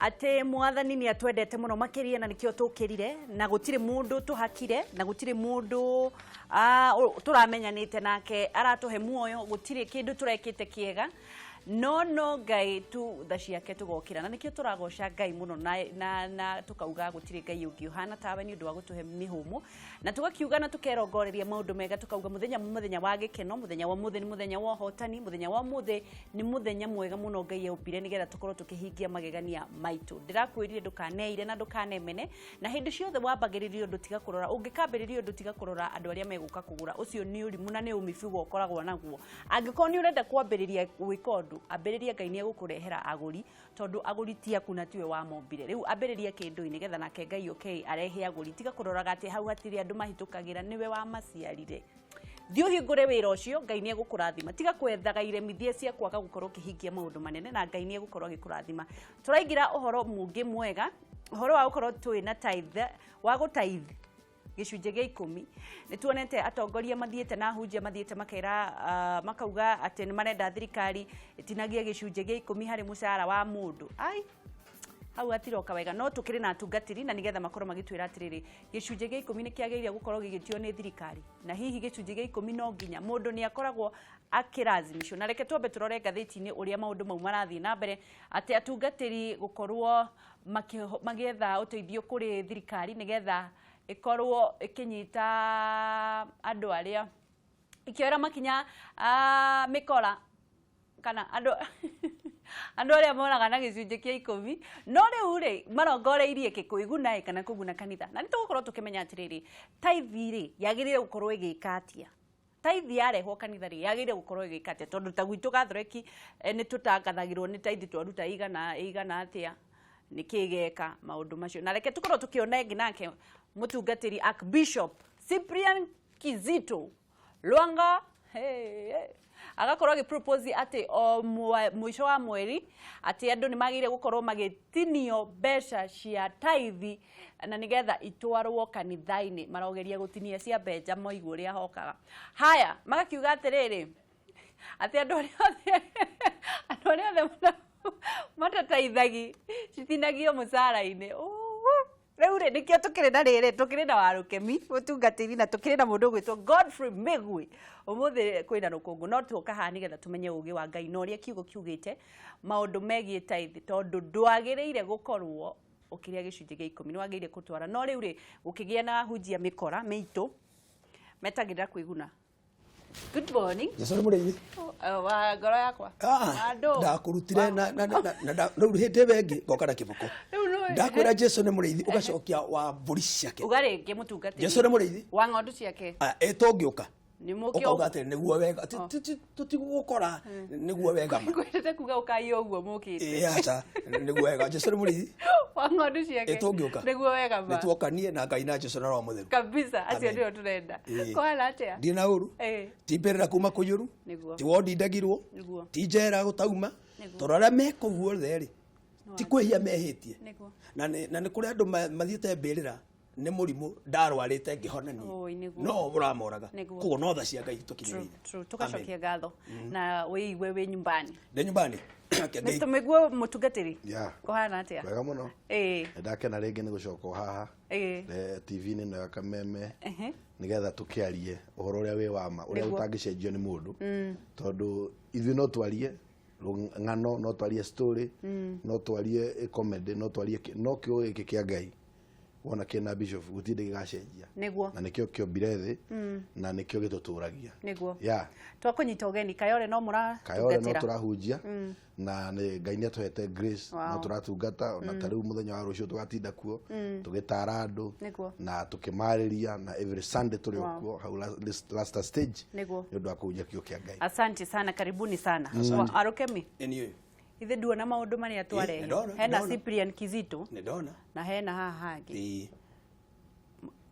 Atĩ Mwathani nĩ atwendete mũno makĩria na nĩkĩo tũkĩrire, na gũtirĩ mũndũ tũhakire, na gũtirĩ mũndũ tũramenyanĩte nake aratũhe muoyo, gũtirĩ kĩndũ tũrekĩte kĩega, no no Ngai tu tha ciake tũgokĩra, na nĩkĩo tũragoca Ngai mũno na tũkauga gũtirĩ Ngai ũngĩ ũhana tawe nĩ ũndũ wa gũtũhe mĩhũmũ, na tũgakiuga na tũkerongoreria maũndũ mega, tũkauga mũthenya mũthenya wa gĩkeno, mũthenya wa ũmũthĩ nĩ mũthenya wa ũhotani, mũthenya wa ũmũthĩ nĩ mũthenya mwega mũno Ngai aumbire nĩgetha tũkorwo tũkĩhingia magegania maitũ. Ndĩrakwĩrire ndũkaneire na ndũkanemene, na hĩndĩ ciothe wambagĩrĩria ũndũ tiga kũrora, ũngĩkambĩrĩria ũndũ tiga kũrora andũ arĩa megũka kũgũra, ũcio nĩ ũrimũ na nĩ ũmibugo ũkoragwo naguo. Angĩkorwo nĩ ũrenda kwambĩrĩria gwĩka ũndũ, ambĩrĩria, Ngai nĩ egũkũrehera agũri, tondũ agũri ti aku na tiwe wamombire. Rĩu ambĩrĩria kĩndũ nĩgetha nake Ngai okay arehe agũri. Tiga kũroraga atĩ hau hatirĩ andũ mahĩtũkagĩra, nĩwe wamaciarire. Thiĩ ũhingũre wĩra ũcio, Ngai nĩ egũkũrathima. Tiga kwethaga iremithia cia kwaga gũkorwo ũkĩhingia maũndũ manene, na Ngai nĩ egũkorwo agĩkũrathima. Tũraingĩra ũhoro mũngĩ mwega, ũhoro wa gũkorwo twĩ na tithe, wa gũtithe gĩcunjĩ gĩa 10. Nĩ tuonete atongoria mathiĩte na ahunjia mathiĩte makera, makauga atĩ nĩ marenda thirikari ĩtinagie gĩcunjĩ gĩa 10 harĩ mũcara wa mũndũ. Ai, hau hatiroka wega, no tũkĩrĩ na atungatĩri na nĩgetha makorwo magĩtwĩra atĩrĩrĩ, gĩcunjĩ gĩa 10 nĩ kĩagĩrĩire gũkorwo gĩgĩtio nĩ thirikari, na hihi gĩcunjĩ gĩa 10 no nginya mũndũ nĩ akoragwo akĩracimicwo. Na reke twambe tũrore ngathĩti-inĩ ũrĩa maũndũ mau marathiĩ na mbere, atĩ atungatĩri gũkorwo magĩetha ũteithio kũrĩ thirikari nĩgetha ĩkorwo ĩkĩnyita andũ arĩa ikĩoera makinya mĩkora kana andũ arĩa moraga na gĩcunjĩ kĩa 10. No rĩu rĩ, marongoreirie kĩ? Kwĩguna ĩ kana kũguna kanitha? Na nĩ tũgũkorwo tũkĩmenya atĩrĩrĩ, tithe rĩ, yagĩrĩire gũkorwo ĩgĩka atĩa? Tithe yarehwo kanitha rĩ, yagĩrĩire gũkorwo ĩgĩka atĩa? Tondũ ta gwitũ Gathoreki nĩ tũtangathagĩrwo nĩ tithe twaruta igana ĩigana atĩa, nĩ kĩ geka maũndũ macio. Na reke tũkorwo tũkĩona ĩngĩ nake mũtungatĩri Archbishop Cyprian Kizito Lwanga, hey, hey, agakorwo agĩ propose atĩ o mũico wa mweri atĩ andũ nĩ magĩrĩire gũkorwo magĩtinio mbeca cia tithe na nĩgetha itwarwo kanitha-inĩ. Marogeria gũtinia cia mbenja moigũ ũrĩa hokaga. Haya, magakiuga atĩrĩrĩ, atĩ andũ arĩa othe matataithagi citinagio mũcara-inĩ. Rĩu rĩ, nĩkĩo tũkĩrĩ na rĩrĩ, tũkĩrĩ na Warũkemi mũtungatĩri, na tũkĩrĩ na mũndũ ũgwĩtwo Godfrey Mĩgwi. Ũmũthĩ kwĩna rũkũngũ, no tũka haha nĩgetha tũmenye ũgĩ wa Ngai na ũrĩa kiugo kiugĩte maũndũ megiĩ tithe, tondũ ndwagĩrĩire gũkorwo ũkĩrĩa gĩcunjĩ gĩa 10, nĩ wagĩrĩire gũtwara. No rĩu rĩ, gũkĩgĩa na ahunjia mĩkora mĩitũ metagĩrĩra kwĩguna. Good morning. Jesu nĩ mũrĩithi. Wa ngoro yakwa. Andũ. Ndakũrutire na rĩu hĩndĩ ĩyo ĩngĩ ngoka na kĩboko. Rĩu nĩ Ndakwĩra Jesu nĩ mũrĩithi, ũgacokia wa mbũri ciake. Uga rĩngĩ, mũtungatĩri. Jesu nĩ mũrĩithi. Wa ng'ondu ciake. Ah, ĩ tũngĩũka Nĩ mũkĩo. Ũkauga atĩ nĩguo wega, tũtigũgũkora, nĩguo wega ma. Ngwendete kuga ũkai ũguo mũkĩte. Ĩ aca, nĩguo wega, Jesu nĩ mũrĩithi. Wa ng'ondu ciake. Ĩ tũngĩũka. Nĩguo wega ma. Nĩ tuokanie na Ngai na Jesu na Roho Mũtheru. Kabisa, acio Amen. nĩo tũrenda. Ĩ. Kũhana atĩa? Ndirĩ na ũru. Ti mbĩrĩra kuma kũiyũru. Ti wondi ndagirwo. Ti njera gũtauma. Tondũ arĩa me kũu othe rĩ, ti kwĩhia mehĩtie. Na nĩ kũrĩ andũ mathiĩte mbĩrĩra nĩ mũrimũ ndarwarĩte ngĩhonania. Oi, nĩguo. No ũramoraga. Koguo no tha cia Ngai tũkinyĩrĩire. True. Tugacokia ngatho na wĩigue wĩ nyumbani. Ndĩ nyumbani. Reke Mr. Mĩguo mũtungatĩri. Yeah. Kũhana atĩa? Wega mũno. Nĩ ndakena rĩngĩ nĩ gũcoka haha TV-inĩ ĩno ya Kameme nĩgetha tũkĩarie ũhoro ũrĩa wĩ wa ma, ũrĩa ũtangĩcenjio nĩ mũndũ, tondũ ithuĩ no twarie ng'ano, no twarie story, no twarie comedy, no twarie no kiugo gĩkĩ kĩa Ngai wona kĩna bishop gũtirĩ gĩgacenjia. Na nĩkĩo kĩombire thĩ na nĩkĩo gĩtũtũragia. Twakũnyita ũgeni Kayore no Kayore no mũratungatĩra. Tũrahunjia na nĩ Ngai nĩ atũhete grace. No tũratungata ona ta rĩu mũthenya wa rũciũ tũgatinda kuo tũgĩtara andũ na tũkĩmarĩria, na every Sunday tũrĩ o kuo hau last stage nĩ ũndũ wa kũhunjia kiugo kĩa Ngai. Asante sana, karibuni sana. Arũkemi. Ĩ niĩ. Ithe nduona maũndũ marĩa twarehe. Nĩndona, Hena nĩndona. Cyprian Kizito Nĩ ndona. na hena haha hangĩ.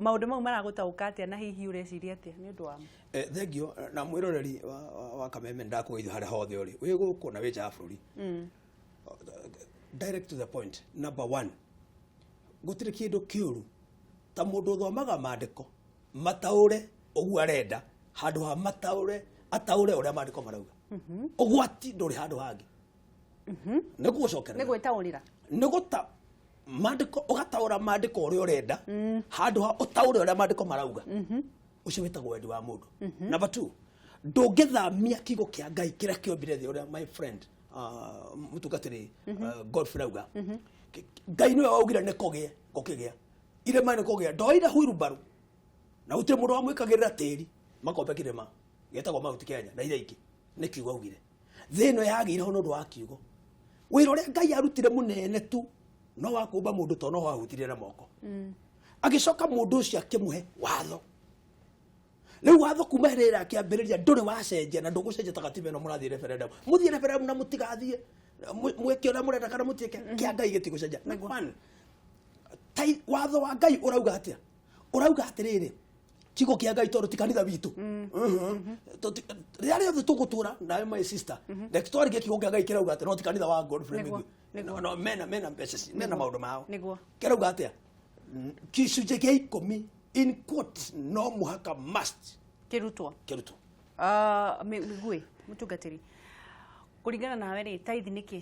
Maũndũ mau maragũtaũka atĩa, na hihi ũreciria atĩa nĩ ũndũ wamo? Thengio na mwĩroreri wa Kameme, ndakũgeithia harĩa hothe ũrĩ, wĩ gũkũ na wĩ nja ya bũrũri. Direct to the point, number one, gũtirĩ kĩndũ kĩũru ta mũndũ ũthomaga maandĩko mataũre ũguo arenda handũ ha mataũre ataũre ũrĩa maandĩko marauga. Ũgwati ndũrĩ handũ hangĩ. Nĩ gũgũcokerera. Nĩ gwĩtaũrĩra. Nĩ gũta maandĩko, ũgataũra maandĩko ũrĩa ũrenda handũ ha ũtaũre ũrĩa maandĩko marauga. Ũcio wĩtagwo wendi wa mũndũ. Number 2, ndũngĩthamia kiugo kĩa Ngai kĩrĩa kĩombire thĩ, ũrĩa my friend mũtungatĩri Godfrey auga. Ngai nĩwe waugire nĩ kũgĩe, gũkĩgĩa. Irĩma nĩ kũgĩa, ndoire huirubaru na gũtirĩ mũndũ wamwĩkagĩrĩra tĩri makombe kĩrĩma gĩtagwo Mount Kenya na iria ingĩ. Nĩ kiugo augire. Thĩ ĩno yagĩire ho nĩ ũndũ wa kiugo. Wĩra ũrĩa Ngai arutire mũnene tu no wa kũmba mũndũ, tondũ no wahutirie na moko. Agĩcoka mũndũ ũcio akĩmũhe watho. Rĩu watho kuma hĩndĩ ĩrĩa akĩambĩrĩria ndũrĩ wacenjia na ndũgũcenjia ta gatiba ĩno mũrathiĩ referendum. Mũthiĩ referendum na mũtigathiĩ mwĩke ũrĩa mũrenda kana mũtiĩke, kĩa Ngai gĩtigũcenjia. Na one, tai watho wa Ngai ũrauga atĩa? Ũrauga atĩrĩrĩ, kiugo kĩa Ngai tondũ ti kanitha witũ. Rĩrĩa rĩothe tũgũtũra nawe my sister, reke twarĩkie kiugo kĩa Ngai kĩrauga atĩ no ti kanitha wa Godfrey Nĩguo, Mĩgwi. nĩguo. No, mena mbeca, mena maũndũ mao. Nĩguo. Kĩrauga atĩa? Gĩcunjĩ kĩa 10 in quote no mũhaka must kĩrutwo. Kĩrutwo. Mĩgwi mũtungatĩri, kũringana nawe rĩ, tithe nĩ kĩ?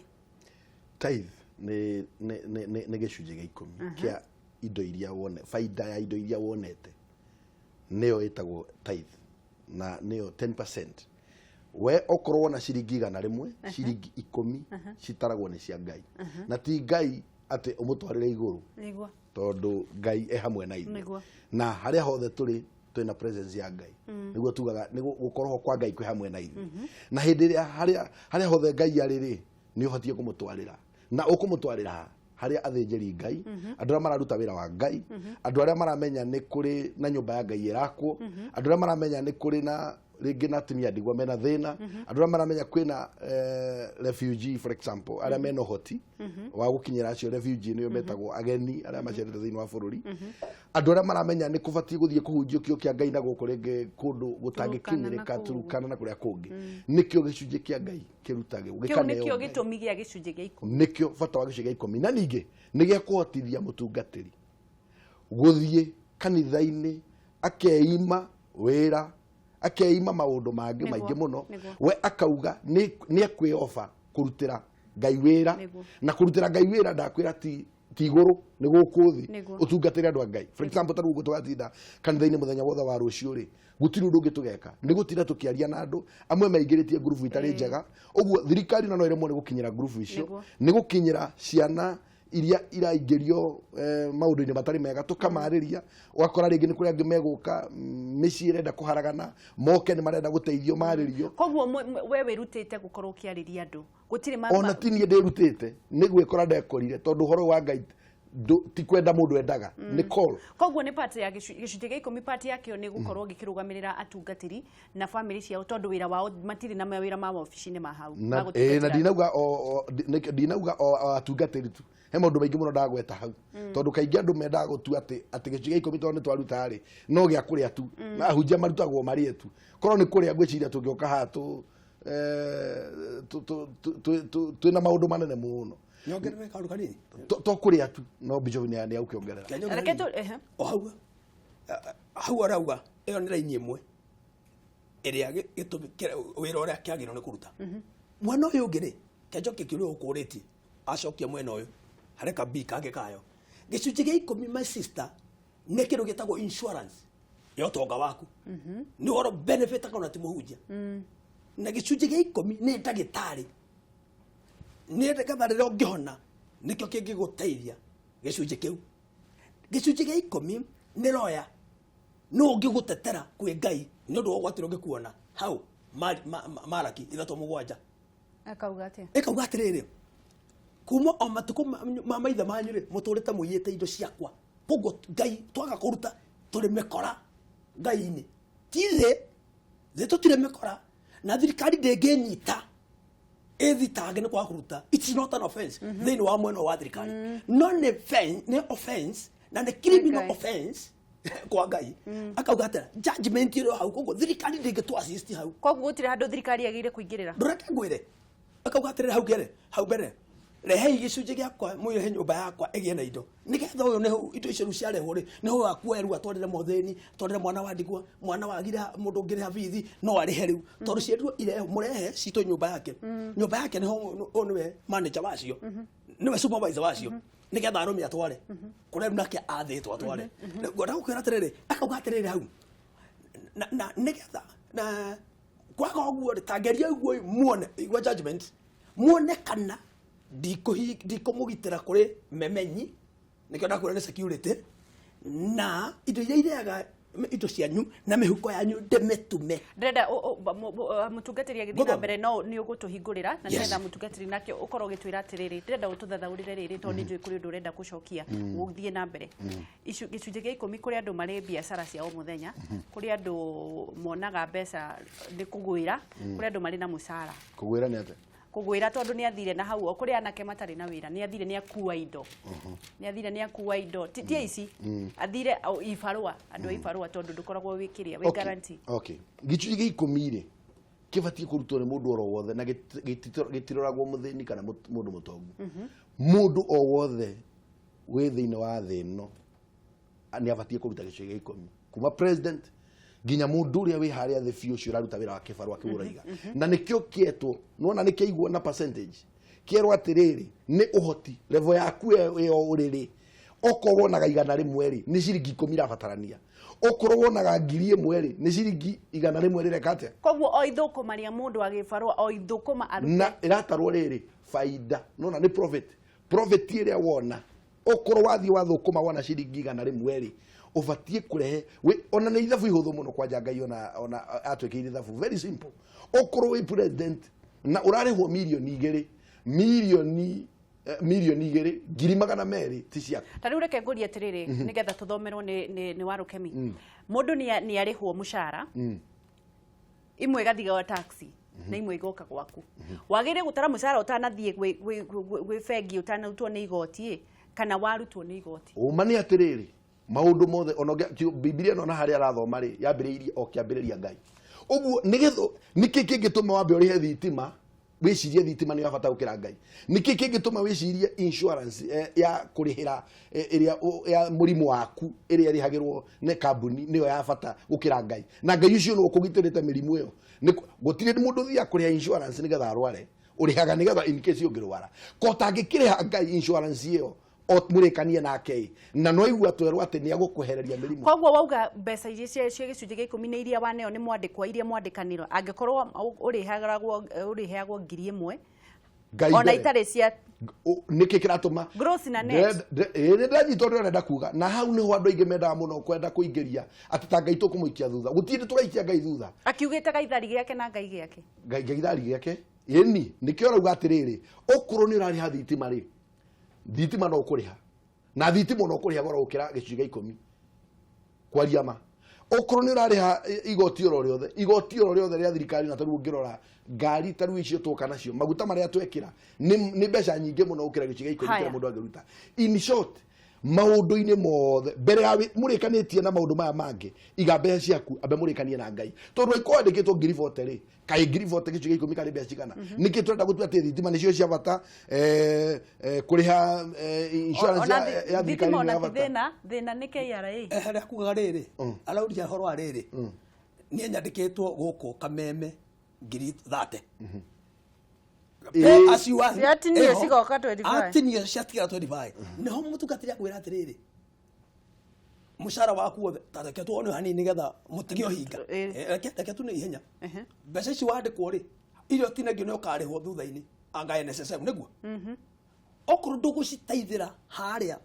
Tithe nĩ gĩcunjĩ gĩa 10 kĩa indo iria wone, baida ya indo iria wonete nĩyo ĩtagwo tithe, na nĩyo 10%. We okorwo wona ciringi 100, ciringi 10 citaragwo nĩ cia Ngai. Na ti Ngai atĩ ũmũtwarĩre igũrũ. Nĩguo. Tondũ Ngai e hamwe na ithuĩ. Nĩguo. Na harĩa hothe tũrĩ twĩna presence ya Ngai. Nĩguo tugaga nĩ gũkorwo kwa Ngai kwĩ hamwe na ithuĩ. Na hĩndĩ ĩrĩa harĩa hothe Ngai arĩ rĩ, nĩ ũbatiĩ kũmũtwarĩra. Na ũkũmũtwarĩra ha? Harĩa athĩnjĩri Ngai, andũ arĩa mararuta wĩra wa Ngai, andũ arĩa maramenya nĩ kũrĩ na nyũmba ya Ngai ĩrakwo, andũ arĩa maramenya nĩ kũrĩ na rĩngĩ na atumia ndigwa mena thĩna, andũ arĩa maramenya kwĩna refugee for example, arĩa mena ũhoti wa gũkinyĩra acio refugee nĩo metagwo ageni arĩa macerete thĩinĩ wa bũrũri, andũ arĩa maramenya nĩ kũbatiĩ gũthiĩ kũhunjia kĩo kĩa Ngai na gũkũ rĩngĩ kũndũ gũtangĩkinyĩrĩka, Turukana Turukana na kũrĩa kũngĩ, nĩkĩo gĩcunjĩ kĩa Ngai kĩrutagwo, Kĩu gĩkaneo nĩkĩo Ngai. gĩtũmi gĩa gĩcunjĩ gĩa 10. Nĩkĩo bata wa gĩcunjĩ gĩa 10. Na ningĩ nĩ gĩa kũhotithia mũtungatĩri gũthiĩ kanitha-inĩ akeima wĩra, akeima maũndũ mangĩ Nĩguo, maingĩ mũno. nĩguo. We akauga nĩ ekwĩoba kũrutĩra Ngai wĩra. Nĩguo. Na kũrutĩra Ngai wĩra ndakwĩra ti igũrũ, nĩ gũkũ thĩ. Nĩguo. Ũtungatĩre andũ a Ngai. For example, ta rĩu ũguo tũgatinda kanitha-inĩ mũthenya wothe wa rũciũ rĩ, gũtirĩ ũndũ ũngĩ tũgeka, nĩ gũtinda tũkĩaria na andũ amwe maingĩrĩtie ngurubu itarĩ njega. Ũguo thirikari no ĩremwo nĩ gũkinyĩra ngurubu icio, Nĩguo. nĩ gũkinyĩra ciana iria iraingĩrio maũndũ-inĩ matarĩ mega, tũkamarĩria. Ũgakora rĩngĩ nĩ kũrĩ angĩ megũka, mĩciĩ ĩrenda kũharagana, moke nĩ marenda gũteithio marĩrio. Koguo we wĩrutĩte gũkorwo ũkĩarĩria andũ, gũtirĩ Ona ti niĩ ndĩrutĩte, nĩ gwĩkora ndekorire, tondũ ũhoro wa Ngai ti kwenda mũndũ endaga, nĩ call. Koguo nĩ part ya gĩcunjĩ gĩa 10, part yakĩo nĩ gũkorwo gĩkĩrũgamĩrĩra atungatĩri na famĩlĩ ciao, tondũ wĩra wao matirĩ na mawĩra ma wabici-inĩ ma hau, Na ma gũtungatĩra na andũ. ndinauga o, o, ndi-, ndinauga o atungatĩri tu, he maũndũ maingĩ mũno ndagweta hau. Tondũ kaingĩ andũ mendaga gũtua atĩ gĩcunjĩ gĩa 10 tondũ nĩ twaruta rĩ, no gĩa kũrĩa tu. Na ahunjia marutagwo marĩe tu. Korwo nĩ kũrĩa ngwĩciria tũngĩũka haha twĩna maũndũ manene mũno. Nyongerere kaũndũ kanini. To kũrĩa tu, no Bishop nĩ agũkĩongerera. Kĩa nyongerere Reke tu, nini. ehe. O hau, hau arauga ĩyo nĩ raini ĩmwe ĩrĩa gĩtũmi wĩra ũrĩa kĩagĩrĩirwo nĩ kũruta. Mwena ũyũ ũngĩ rĩ, kĩanjokie kĩũria ũkũrĩtie, acokia mwena ũyũ, harĩ ka B kangĩ kayo. Gĩcunjĩ gĩa 10, my sister, nĩ kĩndũ gĩtagwo insurance ya ũtonga waku. Nĩ ũhoro benefit kana ti mũhunjia. Na gĩcunjĩ gĩa 10 nĩ ndagĩtarĩ. Nĩ nĩgetha rĩrĩa ũngĩhona, nĩkĩo kĩngĩgũteithia gĩcunjĩ kĩu. Gĩcunjĩ gĩa 10 nĩ lawyer. Nũ ũngĩgũtetera kwĩ Ngai nĩ ũndũ wa ũgwati ũrĩa ũngĩkuona hau Malaki 3:7. Akauga atĩa? Ĩkauga atĩrĩrĩ, kuma o matukũ ma maithe manyu rĩ, mũtũrĩte mũiyĩte indo ciakwa. Koguo Ngai twaga kũruta tũrĩ mĩkora Ngai-inĩ. Ti thĩ, thĩ tũtirĩ mĩkora, na thirikari ndĩngĩnyita ĩthitange nĩ kwaga kũruta. It is not an offense thĩinĩ wa mwena wa thirikari. No nĩ offense na nĩ criminal Ngai. offense kwa Ngai. Akauga atĩrĩ, judgment ĩrĩ hau, koguo thirikari ndĩngĩtũ assist hau. Koguo gũtirĩ handũ thirikari yagĩrĩire kũingĩrĩra. Ndũreke ngwĩre. Akauga atĩrĩrĩ hau mbere, hau mbere. Rehei gĩcunjĩ gĩakwa, mũirehe nyũmba yakwa ĩgĩe na indo, nĩgetha ũyũ nĩho indo icio rĩu ciarehwo rĩ, nĩho akuoya rĩu atwarĩre mũthĩni, atwarĩre mwana wa ndigwa, mwana wagira mũndũ ũngĩrĩha bithi no arĩhe rĩu, tondũ ciendirwo irehe, mũrehe citũ nyũmba yake. Nyũmba yake nĩho ũyũ nĩwe manager wacio, nĩwe supervisor wacio, nĩgetha arũme atware kũrĩa rĩu nake athĩtwo atware. Rĩu ngwenda gũkwĩra atĩrĩrĩ, akauga atĩrĩrĩ hau na nĩgetha na kwaga ũguo rĩ, ta ngeria ũguo muone, igua judgment, muone kana ndikũmũgitĩra kũrĩ memenyi. Nĩkĩo ndakwĩra nĩ security na indo iria irĩaga indo cianyu na mĩhuko yanyu ndĩmĩtume. Ndĩrenda mũtungatĩri agĩthiĩ na Ngũthoma. mbere, no nĩ ũgũtũhingũrĩra na Yes. nĩgetha mũtungatĩri nake ũkorwo ũgĩtwĩra atĩrĩrĩ, ndĩrenda ũtũthathaũrĩre rĩrĩ, tondũ nĩ njũĩ kũrĩ ũndũ ũrenda gũcokia gũthiĩ na mbere. Gĩcunjĩ gĩa 10, kũrĩ andũ marĩ biacara cia o mũthenya, kũrĩ andũ monaga mbeca nĩ kũgwĩra, kũrĩ andũ marĩ na mũcara. Kũgwĩra nĩ atĩa? Kũgwĩra tondũ nĩ athire na hau, o kũrĩ anake matarĩ na wĩra, nĩ athire nĩ akua indo, nĩ athire nĩ akua indo, ti aici, athire o, ibarũa, andũ a ibarũa, tondũ ndũkoragwo wĩ kĩrĩa wĩ guarantee. Okay, gĩcunjĩ gĩa 10 rĩ, kĩbatiĩ kũrutwo nĩ mũndũ oro wothe, na gĩtiroragwo mũthĩni kana mũndũ mũtongu. Mũndũ o wothe wĩ thĩinĩ wa thĩ ĩno nĩ abatiĩ kũruta gĩcunjĩ gĩa 10, kuma president nginya mũndũ ũrĩa wĩ harĩa thĩ biũ, ũcio ũraruta wĩra wa kĩbarũa kĩu ũraiga. Na nĩkĩo kĩetwo, nĩwona nĩ kĩaigwo na percentage, kĩerwo atĩrĩrĩ, nĩ ũhoti level yaku ĩyo ũrĩ rĩ. Okorwo wonaga 100 rĩ, nĩ ciringi 10 irabatarania. Okorwo wonaga 1000 rĩ, nĩ ciringi 100 rĩreka atĩa? Koguo o ithũkũma rĩa mũndũ wa gĩbarũa, o ithũkũma arute, Na ĩratarwo rĩrĩ baida, nona nĩ profit ĩrĩa wona. Okorwo wathiĩ wathũkũma wona ciringi 100 rĩ, ũbatiĩ kũrehe ona nĩ ithabu ihũthũ mũno. Kwanja Ngai ona atwĩkĩire ithabu very simple. Okorwo wĩ president na ũrarĩhwo mirioni 2, 2,200,000 ti ciaku. Ta rĩu reke ngũrie atĩrĩrĩ, nĩgetha tũthomerwo nĩ Warũkemi. Mũndũ nĩ arĩhwo mũcara, imwe igathiga taxi na imwe igoka gwaku. Wagĩrĩire gũtara mũcara ũtanathiĩ gwĩ bengi, ũtanarutwo nĩ igoti ĩ, kana warutwo nĩ igoti? Ũma nĩ atĩrĩrĩ, maũndũ mothe ona Bibilia ĩno na harĩa arathoma rĩ, yambĩrĩirie o kĩambĩrĩria Ngai ũguo. Nĩgetha nĩkĩ kĩngĩtũma wambe ũrĩhe thitima, wĩcirie thitima nĩ ya bata gũkĩra Ngai? Nĩkĩ kĩngĩtũma wĩcirie insurance ya kũrĩhĩra ĩrĩa ya mũrimũ waku ĩrĩa ĩrĩhagĩrwo nĩ kambuni nĩyo ya bata gũkĩra Ngai? Na Ngai ũcio nĩwe ũkũgitĩrĩte mĩrimũ ĩyo. Gũtirĩ mũndũ ũthiaga kũrĩha insurance nĩgetha arware, ũrĩhaga nĩgetha in case ũngĩrwara. Ko ũtangĩkĩrĩha Ngai insurance ĩyo o mũrĩkanie nake ĩ, na no igua twerwo atĩ nĩ agũkwehereria mĩrimũ. Koguo wauga mbeca iria cia gĩcunjĩ gĩa 10 nĩ iria waneo nĩ mwandĩkwa, iria mwandĩkanĩrwo. Angĩkorwo ũrĩheagwo 1000 Ngai ona mbere. itarĩ cia Nĩkĩ kĩratũma gross na net. Ĩĩ, nĩ ndanyita ũrĩa ũrenda kuga, na hau nĩho andũ aingĩ mendaga mũno kwenda kũingĩria atĩ ta Ngai tũkũmũikia thutha. Gũtirĩ tũraikia Ngai thutha. Akiugĩte gaithari gĩake na Ngai gĩake. Ngai gaithari gĩake, ĩni nĩkĩo ũrauga atĩrĩrĩ, okorwo nĩ ũrarĩha thitima rĩ, thitima no ũkũrĩha, na thitima ona ũkũrĩha goro gũkĩra gĩcunjĩ gĩa 10. Kwaria ma, okorwo nĩ ũrarĩha igoti oro rĩothe, igoti oro rĩothe rĩa thirikari, na tarĩu ũngĩrora ngari tarĩu icio twoka nacio, maguta marĩa twekĩra nĩ mbeca nyingĩ mũno gũkĩra gĩcunjĩ gĩa 10 Haya. kĩrĩa mũndũ angĩruta. In short, maũndũ-inĩ mothe mbere ya mũrĩkanĩtie na maũndũ maya mangĩ, iga mbeca ciaku, ambe mũrĩkanie na Ngai, tondũ angĩkorwo wandĩkĩtwo 40,000 rĩ, kaĩ 40,000 gĩcunjĩ gĩa 10 karĩ mbeca cigana? Nĩkĩ tũrenda gũtua atĩ thitima nĩcio cia bata, kũrĩha insurance Ona ya thirikari thitima nĩ ona ya ti bata? thĩna nĩ KRA. Harĩa kugaga rĩrĩ, arauria ũhoro wa rĩrĩ, niĩ nyandĩkĩtwo gũkũ Kameme 30,000. Pay as you earn. Ciatinio Ĩho. cigoka 25. Atinio ciatigara 25, nĩho mũtungatĩri akwĩra atĩrĩrĩ, mũcara waku wothe, ta reke tuone hanini nĩgetha mũtige ũhinga. Reke tu nĩ ihenya. Mbeca ici wandĩkwo rĩ, iria ũtinagio nĩ ũkarĩhwo thutha-inĩ anga NSSF, nĩguo okorwo ndũgũcitaithĩra harĩa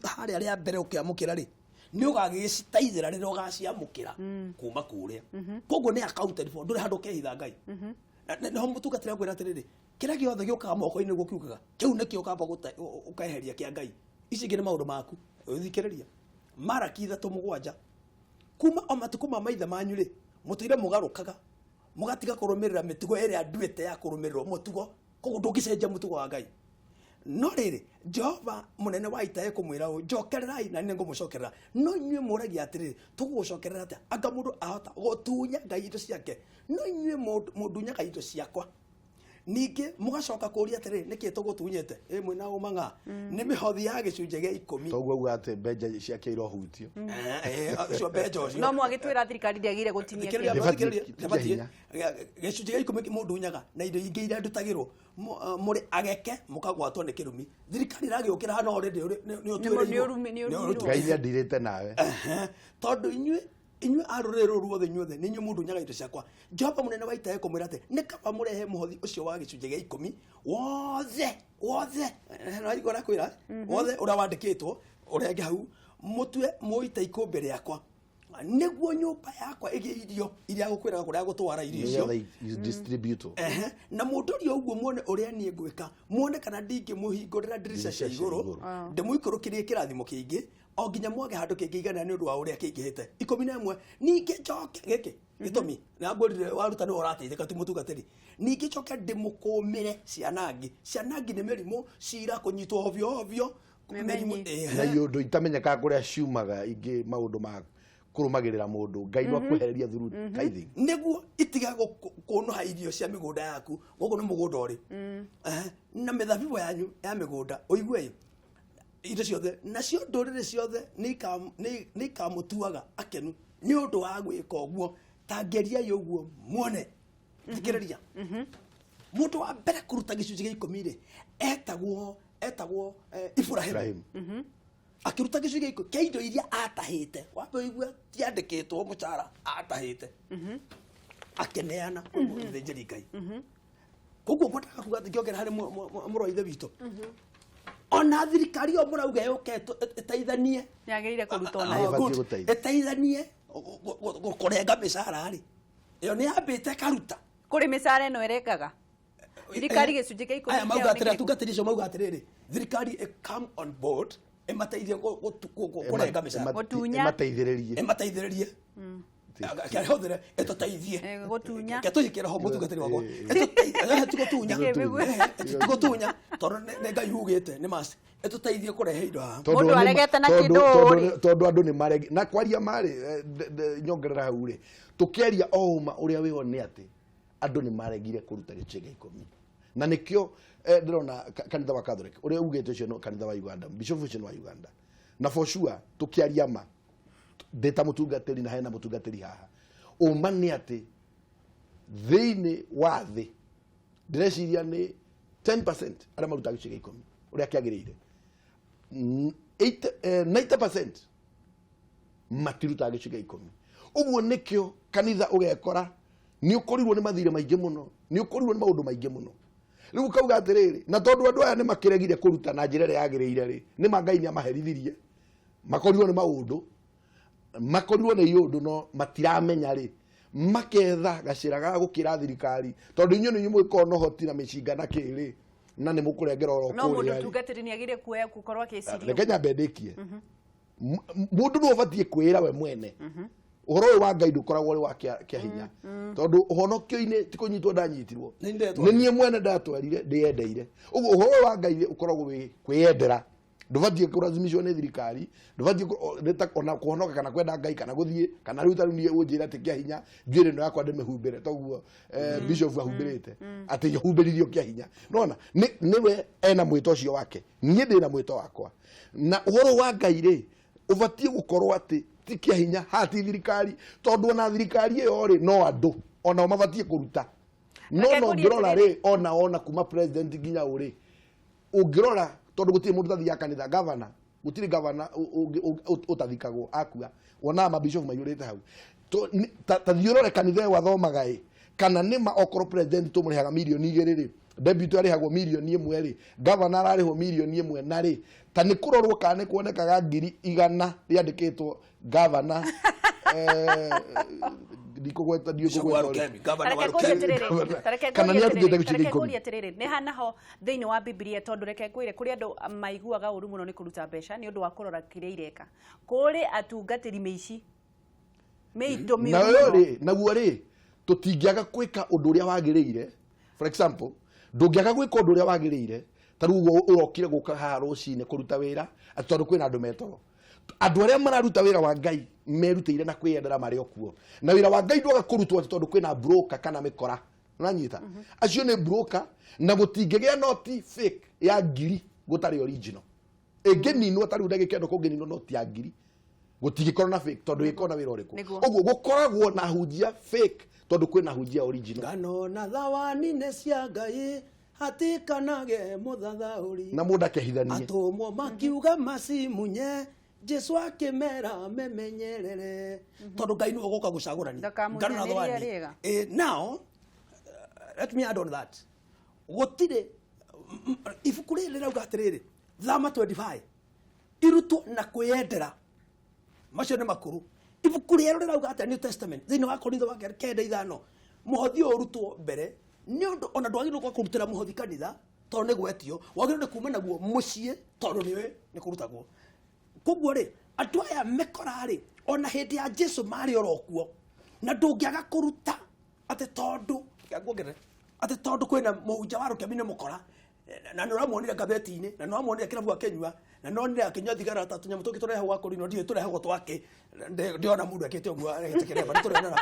harĩa rĩa mbere ũkĩamũkĩra rĩ, nĩ ũgagĩcitaithĩra rĩrĩa ũgaciamũkĩra kuma kũrĩa. Koguo nĩ accounted for, ndũrĩ handũ ũkehitha Ngai. Na nĩho mũtungatĩri akwĩra atĩrĩrĩ, kĩrĩa gĩothe gĩũkaga moko-inĩ nĩguo kiugaga kĩu nĩkĩo ũkamba ũkeheria kĩa Ngai, ici ingĩ nĩ maũndũ maku. Ũthikĩrĩria Maraki 3:7, kuma o matukũ ma maithe manyu rĩ, mũtũire mũgarũkaga mũgatiga kũrũmĩrĩra mĩtugo ĩrĩa nduĩte ya kũrũmĩrĩrwo mũtugo. Koguo ndũngĩcenjia mũtugo wa Ngai. No rĩrĩ, Jehova mũnene wa ita ekũmwĩra ũũ, njokererai na nĩ ngũmũcokerera. No inyuĩ mũragia atĩrĩrĩ, tũgũgũcokerera atĩa? Anga mũndũ ahota gũtunya Ngai indo ciake? No inyuĩ mũndunyaga indo ciakwa. Ningĩ mũgacoka kũũria atĩrĩ, nĩkĩ tũgũtunyĩte? Ĩ mwĩna ũmang'a nĩ mĩhothi ya gĩcunjĩ gĩa 10. Toguo auga atĩ mbenja ciake irohutio. Ũcio mbenja ũcio. No mwagĩtwĩra thirikari ndĩagĩrĩire gũtinia Thikĩrĩria, kĩndũ. Ndĩbatiĩ- thikĩrĩria, kĩa ndĩbatiĩ. hinya. Gĩcunjĩ gĩa 10 mũndũ unyaga na indo ingĩ iria ndutagĩrwo mũrĩ ageke mũkagwatwo nĩ kĩrumi. Thirikari ĩragĩũkĩra hana already nĩ ũtuĩrĩirwo. Nĩ ũrumirwo. Ngai nĩ andirĩte nawe. Tondũ inyuĩ a rũrĩrĩ rũrũ ruothe inyuothe nĩ inyuĩ mũndũ unyaga indo ciakwa. Jehova mũnene wa ita ekũmwĩra atĩ nĩ kaba mũrehe mũhothi ũcio wa gĩcunjĩ gĩa 10 wothe wothe, no aigua ũrĩa kwĩra wothe ũrĩa wandĩkĩtwo ũrenge hau, mũtue mũite ikũmbĩ rĩakwa nĩguo nyũmba yakwa ĩgĩe irio iria gũkwĩraga kũrĩa gũtwara irio icio. Nĩgetha distribute. Na mũndũ ũrĩa ũguo muone ũrĩa niĩ ngwĩka, muone kana ndingĩmũhingũrĩra ndirica cia Ndirica cia igũrũ, igũrũ. ndĩmũikũrũkĩrie kĩrathimo kĩingĩ o nginya mwage handũ kĩngĩigana nĩ ũndũ wa ũrĩa kĩingĩhĩte. 11 ningĩ njoke gĩkĩ gĩtũmi na ngwĩrire waruta nĩwe ũrateithĩka ti mũtungatĩri. Ningĩ njoke ndĩmũkũmĩre cianangi. Cianangi nĩ mĩrimũ, cira, kũnyitwo ovyo ovyo, Memenyi. mĩrimũ, ehe. Na iũndũ itamenyekaga kũrĩa ciumaga ingĩ maũndũ ma kũrũmagĩrĩra mũndũ. Ngai no akwehereria through tithing. Nĩguo itiga kũnũha irio cia mĩgũnda yaku, gũkũ nĩ mũgũnda ũrĩ. Na mĩthabibũ yanyu ya mĩgũnda, ũigue ĩ, indo ciothe, nacio ndũrĩrĩ ciothe nĩ ikamũtuaga akenu nĩ ũndũ wa gwĩka ũguo. Ta ngeriai ũguo muone. Thikĩrĩria. Mũndũ wa mbere kũruta gĩcunjĩ gĩa 10 rĩ, etagwo Ibrahim. Ibrahim. Akĩruta gĩcunjĩ gĩa 10 kĩa indo iria atahĩte. Wambe ũigue tiandĩkĩtwo mũcara, atahĩte. Akĩneana kwĩ mũthĩnjĩri Ngai. Koguo ngwendaga kuga atĩ ngĩongerera harĩ mũrũ wa ithe witũ. Ona thirikari ĩyo mũrauga yũke ĩteithanie. Yagĩrĩire kũrutwo nayo. Ĩbatiĩ Good. gũteithia. Ĩteithanie kũrenga mĩcara rĩ. Ĩyo nĩ yambĩte ĩkaruta. Kũrĩ mĩcara ĩno ĩrengaga. Thirikari gĩcunjĩ kĩa 10 Aya mauga kĩao nĩ atĩrĩ, kĩrĩkũ? atungatĩri acio mauga atĩrĩrĩ, thirikari ĩ come on board ĩmateithie kũrenga mĩcara. Gũtunya. Ĩmateithĩrĩrie. Ĩmateithĩrĩrie. Kĩhũthĩre ĩtũteithie. Gũtunya. Kĩtũhikĩre ho mũtungatĩri wakwa. Ĩtũteithie, ti gũtunya. Ti gũtunya, tondũ nĩ Ngai ugĩte, nĩ must. Ĩtũteithie kũrehe indo haha. Tondũ Mũndũ aregete na kĩndũ rĩ. Tondũ andũ nĩ maregi na kwaria marĩ, nyongerera hau rĩ, tũkĩaria o ũma ũrĩa wĩho nĩ atĩ andũ nĩ maregire kũruta gĩcunjĩ gĩa 10. Na nĩkĩo ndĩrona kanitha wa Catholic ũrĩa ugĩte ũcio no kanitha wa Uganda, bishop ũcio nĩ wa Uganda. Na for sure tũkĩaria ma ndĩ ta mũtungatĩri na hena mũtungatĩri haha, ũma nĩ atĩ thĩinĩ wa thĩ ndĩreciria nĩ 10% arĩa marutaga gĩcunjĩ gĩa 10 ũrĩa kĩagĩrĩire. 90% matirutaga gĩcunjĩ gĩa 10. Ũguo nĩkĩo kanitha ũgekora nĩ ũkorirwo nĩ mathirĩ maingĩ mũno, nĩ ũkorirwo nĩ maũndũ maingĩ mũno. Rĩu ũkauga atĩrĩrĩ, na tondũ andũ aya nĩ makĩregire kũruta na njĩra ĩrĩa yagĩrĩire rĩ, nĩ ma Ngai nĩ amaherithirie, makorirwo nĩ maũndũ, makorirwo nĩ iũndũ no matiramenya rĩ, maketha gacĩra ga gũkĩra thirikari, tondũ inyuĩ nĩ inyuĩ mũgĩkorwo na ũhoti na mĩcinga na kĩ rĩ, na nĩ mũkũrengera oro No kũrĩa mũndũ rĩ. tungatĩri nĩ agĩrĩire kuoya gũkorwo akĩciria. Reke nyambe ndĩkie. Mũndũ nĩ ũbatiĩ kwĩra we mwene. Ũhoro ũyũ wa Ngai ndũkoragwo ũrĩ wa kĩa hinya. Tondũ ũhonokio-inĩ ti kũnyitwo ndanyitirwo. Nĩ ndetwarire. Nĩ niĩ mwene ndatwarire, ndĩyendeire. Ũguo ũhoro ũyũ wa Ngai ũkoragwo wĩ kwĩyendera. Ndũbatiĩ kũracimicwo nĩ thirikari, ndũbatiĩ nĩ ta ona kũhonoka kana kwenda Ngai kana gũthiĩ, kana rĩu ta rĩu niĩ ũnjĩre atĩ kĩa hinya, njuĩrĩ ĩno yakwa ndĩmĩhumbĩre, toguo, bishop ahumbĩrĩte, atĩ humbĩririo kĩa hinya. Nĩwona, nĩwe ena mwĩto ũcio wake, niĩ ndĩna mwĩto wakwa. Na ũhoro wa Ngai rĩ, ũbatiĩ gũkorwo atĩ ti kĩa hinya, haha ti thirikari, tondũ ona thirikari ĩyo rĩ, no andũ, onao mabatiĩ kũruta. No Reke no ngũrie ũngĩrora atĩrĩrĩ. rĩ, ona kuma president nginya ũ rĩ, ũngĩrora tondũ gũtirĩ mũndũ ũtathiaga kanitha, governor, gũtirĩ governor ũtathikagwo akua, wonaga mabishop maiyũrĩte hau. Ta thiĩ ũrore kanitha ĩyo athomaga ĩ, kana nĩ ma okorwo president tũmũrĩhaga mirioni igĩrĩ rĩ, deputy arĩhagwo mirioni ĩmwe rĩ, governor ararĩhwo mirioni ĩmwe na rĩ, ta nĩ kũrorwo kana nĩ kuonekaga ngiri igana rĩandĩkĩtwo governor, ndikũgweta, ndiũĩ Bishop wa kũgweta ũrĩa. Rukemi, governor Reke wa ngũrie Rukemi. atĩrĩrĩ, Governor. reke Kana ngũrie nĩ arutĩte atĩrĩrĩ, gĩcunjĩ reke ikũmi. ngũrie atĩrĩrĩ, nĩ hanaho thĩinĩ wa Bibilia, tondũ reke ngwĩre kũrĩ andũ maiguaga ũru mũno nĩ kũruta mbeca nĩ ũndũ wa kũrora kĩrĩa ireka. Kũrĩ atungatĩri mĩici, mĩitũ mĩũru Nayo mũno. rĩ, naguo rĩ, tũtingĩaga gwĩka ũndũ ũrĩa wagĩrĩire. For example, ndũngĩaga gwĩka ũndũ ũrĩa wagĩrĩire, ta rĩu ũguo ũrokire gũka haha rũcinĩ kũruta wĩra, atĩ tondũ kwĩna andũ metoro. Andũ arĩa mararuta wĩra wa Ngai merutĩire na kwĩyendera marĩ o kuo. Na wĩra wa Ngai ndwaga kũrutwo atĩ tondũ kwĩna broker kana mĩkora. Ũranyita? Acio nĩ broker, na gũtingĩgĩa noti fake ya ngiri gũtarĩ original. Ĩngĩninwo ta rĩu ndagĩka ĩno, kũngĩninwo noti ya ngiri, gũtingĩkorwo na fake, tondũ ĩkorwo na wĩra ũrĩkũ? Ũguo gũkoragwo na hunjia fake tondũ kwĩna hunjia original. Ngano na thawani-inĩ cia Ngai hatikanage mũthathaũri. Na mũndũ akehithanie. Atũmwo makiuga macimunye, Jesu akĩmera memenyerere, tondũ Ngai nĩwe ũgũka gũcagũrania Ndakamunyanĩrie ngano na thawani. rĩega. Now let me add on that, gũtirĩ ibuku rĩrĩ rĩrauga atĩrĩrĩ, Thama 25 irutwo na kwĩyendera, macio nĩ makũrũ. Ibuku rĩerũ rĩrauga atĩa? New Testament, thĩinĩ wa Korintho wa kerĩ 9:5, mũhothi ũyũ ũrutwo mbere, nĩ ũndũ ona ndwagĩrĩirwo kwa kũrutĩra mũhothi kanitha tondũ nĩ gwetio, wagĩrĩirwo nĩ kuma naguo mũciĩ tondũ nĩwe nĩ kũrutagwo. Koguo rĩ, andũ aya mekora rĩ, ona hĩndĩ ya Jesu marĩ oro kuo, na ndũngĩaga kũruta atĩ tondũ nguongerere atĩ tondũ kwĩna mũhunjia wa rũkemi nĩ mũkora, na nĩ ũramuonire ngathĩti-inĩ, na nĩ ũramuonire kĩrabu akĩnyua, na nĩ wonire akĩnyua thigara ta tũnyamũ tũngĩ tũrehagwo gwa kũrinwo, ndiũĩ tũrehagwo twake, ndĩona mũndũ ekĩte ũguo arehete kĩremba, nĩ tũrĩonaga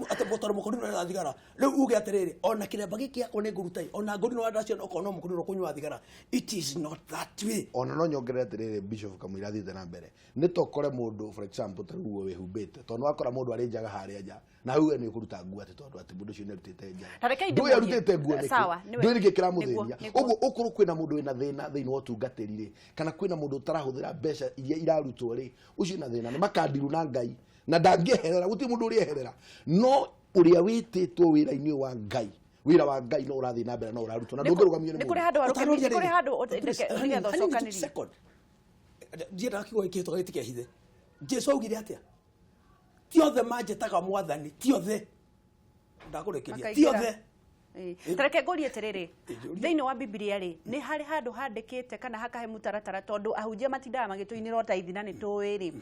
atĩ tondũ mũkũrinwo nĩ thigara. Rĩu uge atĩrĩrĩ, ona kĩremba gĩkĩ gĩakwa nĩ ngũruta, ona ngũrinwo ndacio okorwo no mũkũrinwo kũnyua thigara. It is not that way. Ona no nyongerere atĩrĩrĩ, Bishop, kamũira athiĩte na mbere, nĩ tokore mũndũ, for example, ta rĩu ũguo wĩhumbĩte, tondũ wakora mũndũ arĩ njaga harĩa nja, na hau we nĩ ũkũruta nguo atĩ tondũ atĩ mũndũ ũcio nĩ arutĩte njaga. Ta reke Ndũĩ ndĩmũrie. arutĩte nguo nĩkĩ? Sawa, nĩwe. Ndũĩ nĩkĩ kĩramũthĩnia. Nĩguo. Ũguo ũkorwo kwĩna mũndũ wĩna thĩna thĩinĩ wa ũtungatĩri rĩ, kana kwĩna mũndũ ũtarahũthĩra mbeca iria irarutwo rĩ, ũcio na thĩna nĩ makandiru na Ngai, na ndangĩeherera, gũtirĩ mũndũ ũrĩeherera, no ũrĩa wĩtĩtwo wĩra-inĩ wa Ngai, wĩra wa Ngai no ũrathiĩ na mbere, no ũrarutwo na ndũngĩrũgamio nĩ Nĩ kũrĩ mũndũ. handũ harũkemi, Ũtanũria nĩ kũrĩ rĩrĩ. handũ nĩgetha Hanini tu ũcokanĩrie. second. Ndiendaga kiugo gĩkĩ tũgagĩti gĩtikehithe. Jesu augire atĩa? Ti othe manjĩtaga Mwathani, ti othe. Ndakũrĩkĩria. Ti Makaingĩra. othe. Ta reke ngũrie atĩrĩrĩ, Njũria. thĩinĩ wa Bibilia rĩ, nĩ harĩ handũ handĩkĩte kana hakahe mũtaratara, tondũ ahunjia matindaga magĩtũinĩra o taithi na nĩ tũĩ rĩ,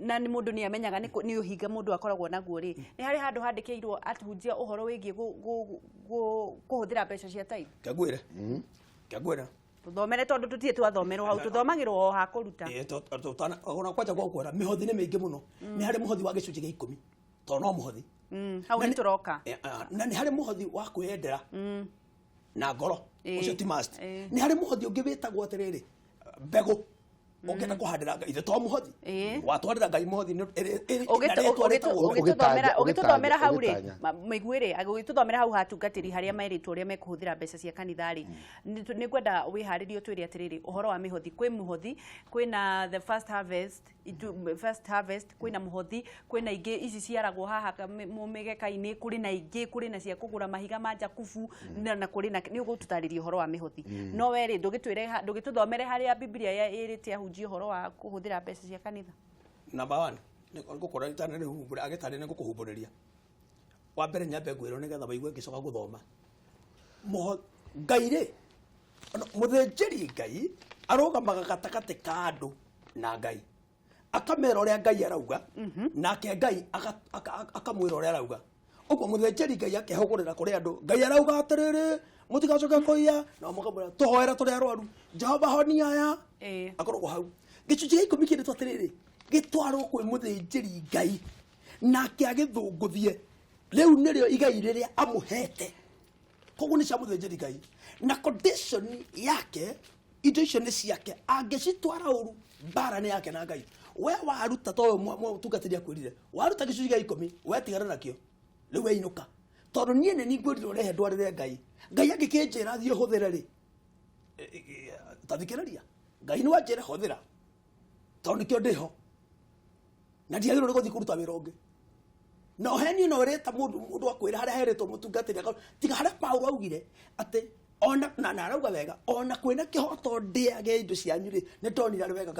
na nĩ mũndũ nĩ amenyaga nĩ ũhinga mũndũ akoragwo naguo rĩ, nĩ harĩ handũ handĩkĩirwo atihunjia ũhoro wĩgiĩ kũhũthĩra mbeca cia taithi? Kangwĩre. Kangwĩre. Tũthomere, tondũ tũtirĩ twathomerwo hau, tũthomagĩrwo o ha kũruta. Ona kwanja gwa kwĩra mĩhothi nĩ mĩingĩ mũno. Nĩ harĩ mũhothi wa gĩcunjĩ gĩa 10, tondũ no mũhothi. Hau Na nĩ tũroka. Na nĩ harĩ mũhothi wa kwĩyendera na ngoro, ũcio ti must. Nĩ harĩ mũhothi ũngĩ wĩtagwo atĩrĩrĩ, mbegũ, ũngĩenda kũhandĩra Ngai, ithe to mũhothi watwarĩra Ngai mũhothi na rĩtwa rĩtagwo Ũgĩtũthomera hau rĩ, Ũgĩtanya. Mĩiguĩ rĩ, ũgĩtũthomera hau hatungatĩri harĩa merĩtwo ũrĩa mekũhũthĩra mbeca cia kanitha rĩ, nĩ ngwenda wĩharĩrie ũtwĩre atĩrĩrĩ, ũhoro wa mĩhothi. Kwĩ mũhothi, kwĩna the first harvest, first harvest, kwĩna mũhothi, kwĩna ingĩ ici ciaragwo haha mĩgeka-inĩ, kũrĩ na ingĩ, kũrĩ na cia kũgũra mahiga ma Jakubu, na kũrĩ na nĩ ũgũtũtarĩria ũhoro wa mĩhothi. No we rĩ, ndũgĩtũthomere harĩa Bibilia ĩrĩte ahunjia ũhoro wa kũhũthĩra mbeca cia kanitha. Number 1, nĩ ngũkora itana rĩu humbũre agĩtarĩ nĩ ngũkũhumbũrĩria. Wa mbere nyambe ngwĩrwo nĩgetha waigue ngĩcoka gũthoma. Ngai rĩ, mũthĩnjĩri Ngai arũgamaga gatagatĩ ka andũ na Ngai, akamera ũrĩa Ngai arauga, nake Ngai akamwĩra ũrĩa arauga. Ũguo mũthĩnjĩri Ngai akehũgũrĩra kũrĩ andũ, Ngai arauga atĩrĩrĩ, mũtigacoke kũiya, nao makamwĩra tũhoere tũrĩ arwaru, Jehova honia aya. Akoragwo hau. Gĩcunjĩ gĩa 10 kĩrĩtwo atĩrĩrĩ, gĩtwarwo kwĩ mũthĩnjĩri Ngai, nake agĩthũngũthie. Rĩu nĩrĩo igai rĩrĩa amũhete. Koguo nĩ cia mũthĩnjĩri Ngai, na condition yake, indo icio nĩ ciake, angĩcitwara ũru, mbara nĩ yake na Ngai. We waruta, to mũtungatĩri akwĩrire waruta gĩcunjĩ gĩa 10, we tigana nakĩo, rĩu we inũka, tondũ niĩ nĩ niĩ ngwĩrire ũrehe ndwarĩre Ngai. Ngai angĩkĩnjĩra thiĩ hũthĩre rĩ, ta thikĩrĩria, Ngai nĩ wanjĩre hũthĩra, tondũ nĩkĩo ndĩho, na ndiagĩrĩirwo nĩ gũthiĩ kũruta wĩra ũngĩ. Na ũheni no ũreta mũndũ akwĩra harĩa herĩtwo mũtungatĩri, tiga harĩa Paulo augire atĩ ona na arauga wega, ona kwĩna kĩhoto ndĩage indo cianyu rĩ, nĩ ndonire arĩ wega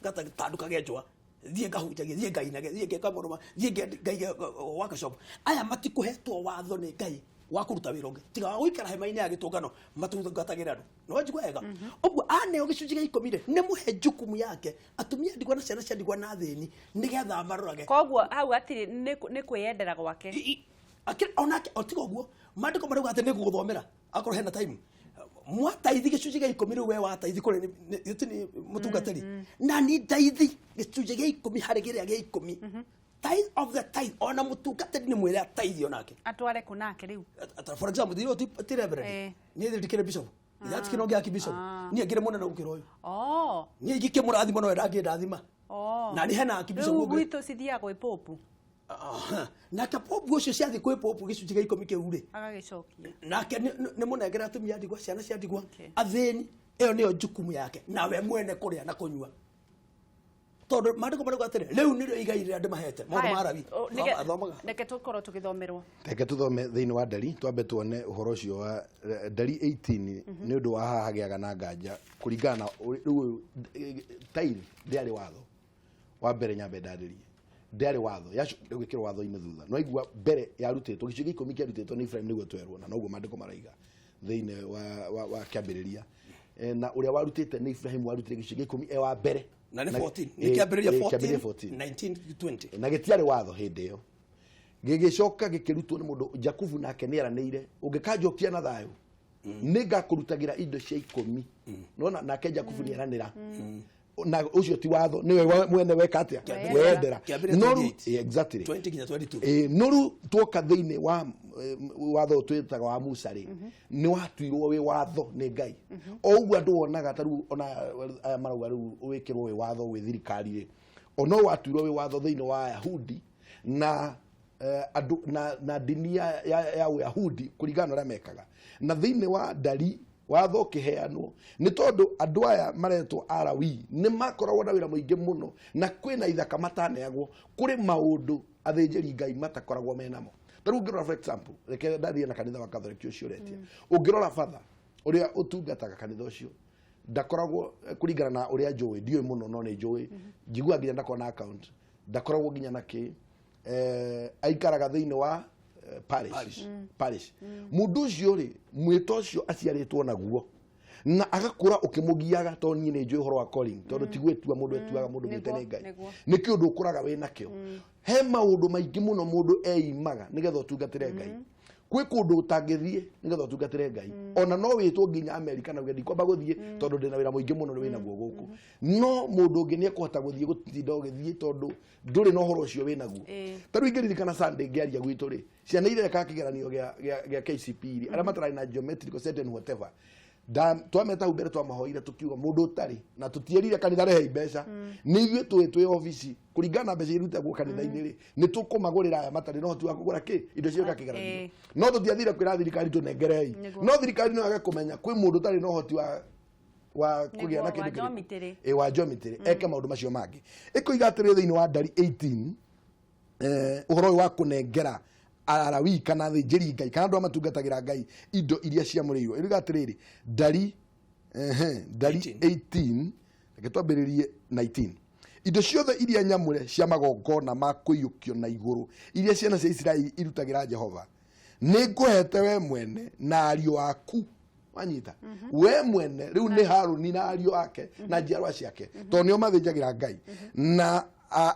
gatandũkage njũa, thiĩ ngahunjagie, thiĩ ngainage, thiĩ ngeka maũndũ thiĩ ngaige workshop. Aya matikũhetwo watho nĩ Ngai wa kũruta wĩra ũngĩ tiga wa gũikara hema-inĩ ya gĩtũngano matungatagĩre andũ. Nĩ wanjigua wega? Ũguo aneo gĩcunjĩ gĩa 10 rĩ, nĩ mũhe jukumu yake, atumia ndigwa na ciana cia ndigwa na athĩni, nĩgetha marorage. Koguo hau hatirĩ nĩ kwĩyendera gwake. Onake o tiga ũguo, maandĩko marauga atĩ nĩ ngũgũthomera akorwo hena time. Mwataithi gĩcunjĩ gĩa 10 rĩu, we wataithi kũrĩ nĩ mũtungatĩri, na ni ndaithi gĩcunjĩ gĩa 10 harĩ kĩrĩa gĩa 10. Tithe of the tithe, ona mũtungatĩri nĩ mwĩre ataithio nake. Atware kũ nake rĩu? For example, thiro ti reverend, niĩ ndikĩrĩ bishop, ndatikĩrĩ ũngĩ archbishop, niĩ ngĩrĩ mũnene gũkĩra ũyũ. Niĩ ingĩkĩmũrathima nowe ndangĩndathima. Na nĩ hena archbishop Rĩu ũngĩ. gwitũ cithiaga gwĩ popu. Aha. Nake popu ũcio ciathiĩ kwĩ popu gĩcunjĩ gĩa 10 kĩu rĩ, Agagĩcokia. Nake nĩ mũnengere atumia a ndigwa, ciana cia ndigwa, athĩni. Ĩyo nĩyo jukumu yake, nawe mwene kũrĩa na kũnyua, tondũ maandĩko marauga atĩrĩ, rĩu nĩrĩo igai rĩrĩa ndĩmahete, maũndũ Haya, ma Lawi. Thomaga. Reke tũkorwo tũgĩthomerwo. Reke tũthome thĩinĩ wa Ndari, twambe tuone ũhoro ũcio wa Ndari 18, nĩ ũndũ wa haha hagĩaga na nganja kũringana na rĩu ũyũ, tithe ndĩarĩ watho wa mbere. Nyambe ndarĩrie, ndĩarĩ watho, yacokire gwĩkĩrwo watho-inĩ thutha. No igua mbere yarutĩtwo gĩcunjĩ gĩa 10 kĩarutĩtwo nĩ Ibrahim, nĩguo twerwo, na noguo maandĩko maraiga thĩinĩ wa kĩambĩrĩria. Na ũrĩa warutĩte nĩ Ibrahim, warutire gĩcunjĩ gĩa 10 e wa mbere. Na nĩ 14, nĩ kĩambĩrĩria. Kĩambĩrĩria 14. 14. 19 20. Na gĩtiarĩ watho hĩndĩ ĩyo, gĩgĩcoka gĩkĩrutwo nĩ mũndũ Jakubu, nake nĩ eranĩire, ũngĩkanjokia na thayũ, nĩ ngakũrutagĩra indo cia 10. Nona nake Jakubu nĩ eranĩra, na ũcio ti watho, nĩwe mwene weka atĩa? Wendera. Kĩambĩrĩria No 28. Exactly. 20 nginya 22. No rĩu twoka thĩinĩ wa watho ũyũ twĩtaga wa Musa rĩ, nĩ watuirwo wĩ watho nĩ Ngai. O ũguo andũ wonaga ta rĩu ona aya marauga rĩu wĩkĩrwo wĩ watho gwĩ thirikari rĩ, ono watuirwo wĩ watho thĩinĩ wa Ayahudi na andũ na ndini ya Uyahudi kũringana na ũrĩa mekaga. Na thĩinĩ wa Ndari watho ũkĩheanwo nĩ tondũ andũ aya maretwo Arawi nĩ makoragwo na wĩra mũingĩ mũno, na kwĩna ithaka mataneagwo, kũrĩ maũndũ athĩnjĩri Ngai matakoragwo menamo. Ta rĩu ũngĩrora, for example, reke ndathiĩ na kanitha wa Catholic ũcio ũretia, ũngĩrora batha ũrĩa ũtungataga kanitha ũcio ndakoragwo, kũringana na ũrĩa njũĩ, ndiũĩ mũno no nĩ njũĩ, njiguaga nginya ndakoragwo na account, ndakoragwo nginya na kĩ, aikaraga thĩinĩ wa parish. Parish. Mũndũ ũcio rĩ, mwĩto ũcio aciarĩtwo naguo na agakũra ũkĩmũgiaga, tondũ niĩ nĩ njũĩ ũhoro wa calling, tondũ ti gwĩtua mũndũ etuaga, mũndũ mwĩte nĩ Ngai. Nĩ kĩũndũ ũkũraga wĩ nakĩo. He maũndũ maingĩ mũno mũndũ eimaga nĩgetha ũtungatĩre Ngai. Kwĩ kũndũ ũtangĩthiĩ nĩgetha ũtungatĩre Ngai, ona no wĩtwo nginya Amerika na uge ndikwamba gũthiĩ tondũ ndĩna wĩra mũingĩ mũno wĩna guo gũkũ, no mũndũ ũngĩ nĩ ekũhota gũthiĩ gũtinda ũgĩthiĩ tondũ ndũrĩ na ũhoro ũcio wĩ naguo. Ta rĩu ingĩririkana Sunday ngĩaria gwitũ rĩ, ciana ireka kĩgeranio gĩa KCPE rĩ, arĩa matararĩ na geometrical set and whatever, twameta hau mbere, twamahoire, tukiuga mũndũ ũtarĩ na tũtiĩrire kanitha rehei mbeca, nĩ ithuĩ twĩ obici kũringana na mbeca irutagwo kanitha-inĩ rĩ, nĩ tũkũmagũrĩra aya matarĩ na ũhoti wa kũgũra kĩ indo cio kĩgeranio. No tũtiathire kwĩra thirikari tũnengerei. No thirikari no yage kũmenya kwĩ mũndũ ũtarĩ na ũhoti wa kũgĩa na wa kĩndũ kĩrĩkũ. geometry. Ĩ, wa geometry, eke maũndũ macio mangĩ. Ĩkoiga atĩrĩ thĩinĩ wa Ndari 18, ũhoro ũyũ wa kũnengera Arawii kana athĩnjĩri Ngai kana andũ arĩa matungatagĩra Ngai indo iria ciamũrĩirwo, ĩruga atĩrĩrĩ, Ndari, Ndari 18, reke twambĩrĩrie 19: indo ciothe iria nyamũre cia magongona ma kũiyũkio na igũrũ iria ciana cia Isiraeli irutagĩra Jehova, nĩ ngũhete we mwene na ariũ aku. Wanyita? We mwene rĩu nĩ Haruni na ariũ ake na njiarwa ciake, tondũ nĩo mathĩnjagĩra Ngai,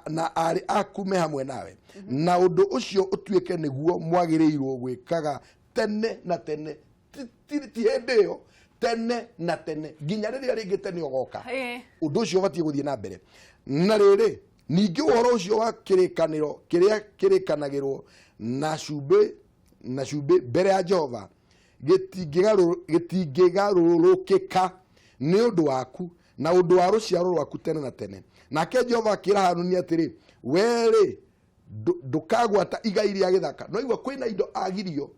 na arĩ aku me hamwe nawe, na ũndũ ũcio ũtuĩke nĩguo mwagĩrĩirwo gwĩkaga tene na tene. Ti hĩndĩ ĩyo, tene na tene, nginya rĩrĩa rĩngĩ tene ũgoka. Ũndũ ũcio ũbatiĩ gũthiĩ na mbere. Na rĩrĩ, ningĩ ũhoro ũcio wa kĩrĩkanĩro kĩrĩa kĩrĩkanagĩrwo na cumbĩ mbere ya Jehova gĩtingĩgarũrũkĩka nĩ ũndũ waku na ũndũ wa rũciaro rwaku tene na tene. Nake Jehova akĩra Haruni atĩrĩ, werĩ ndũkagwata igai rĩa gĩthaka. No igua kwĩna indo agirio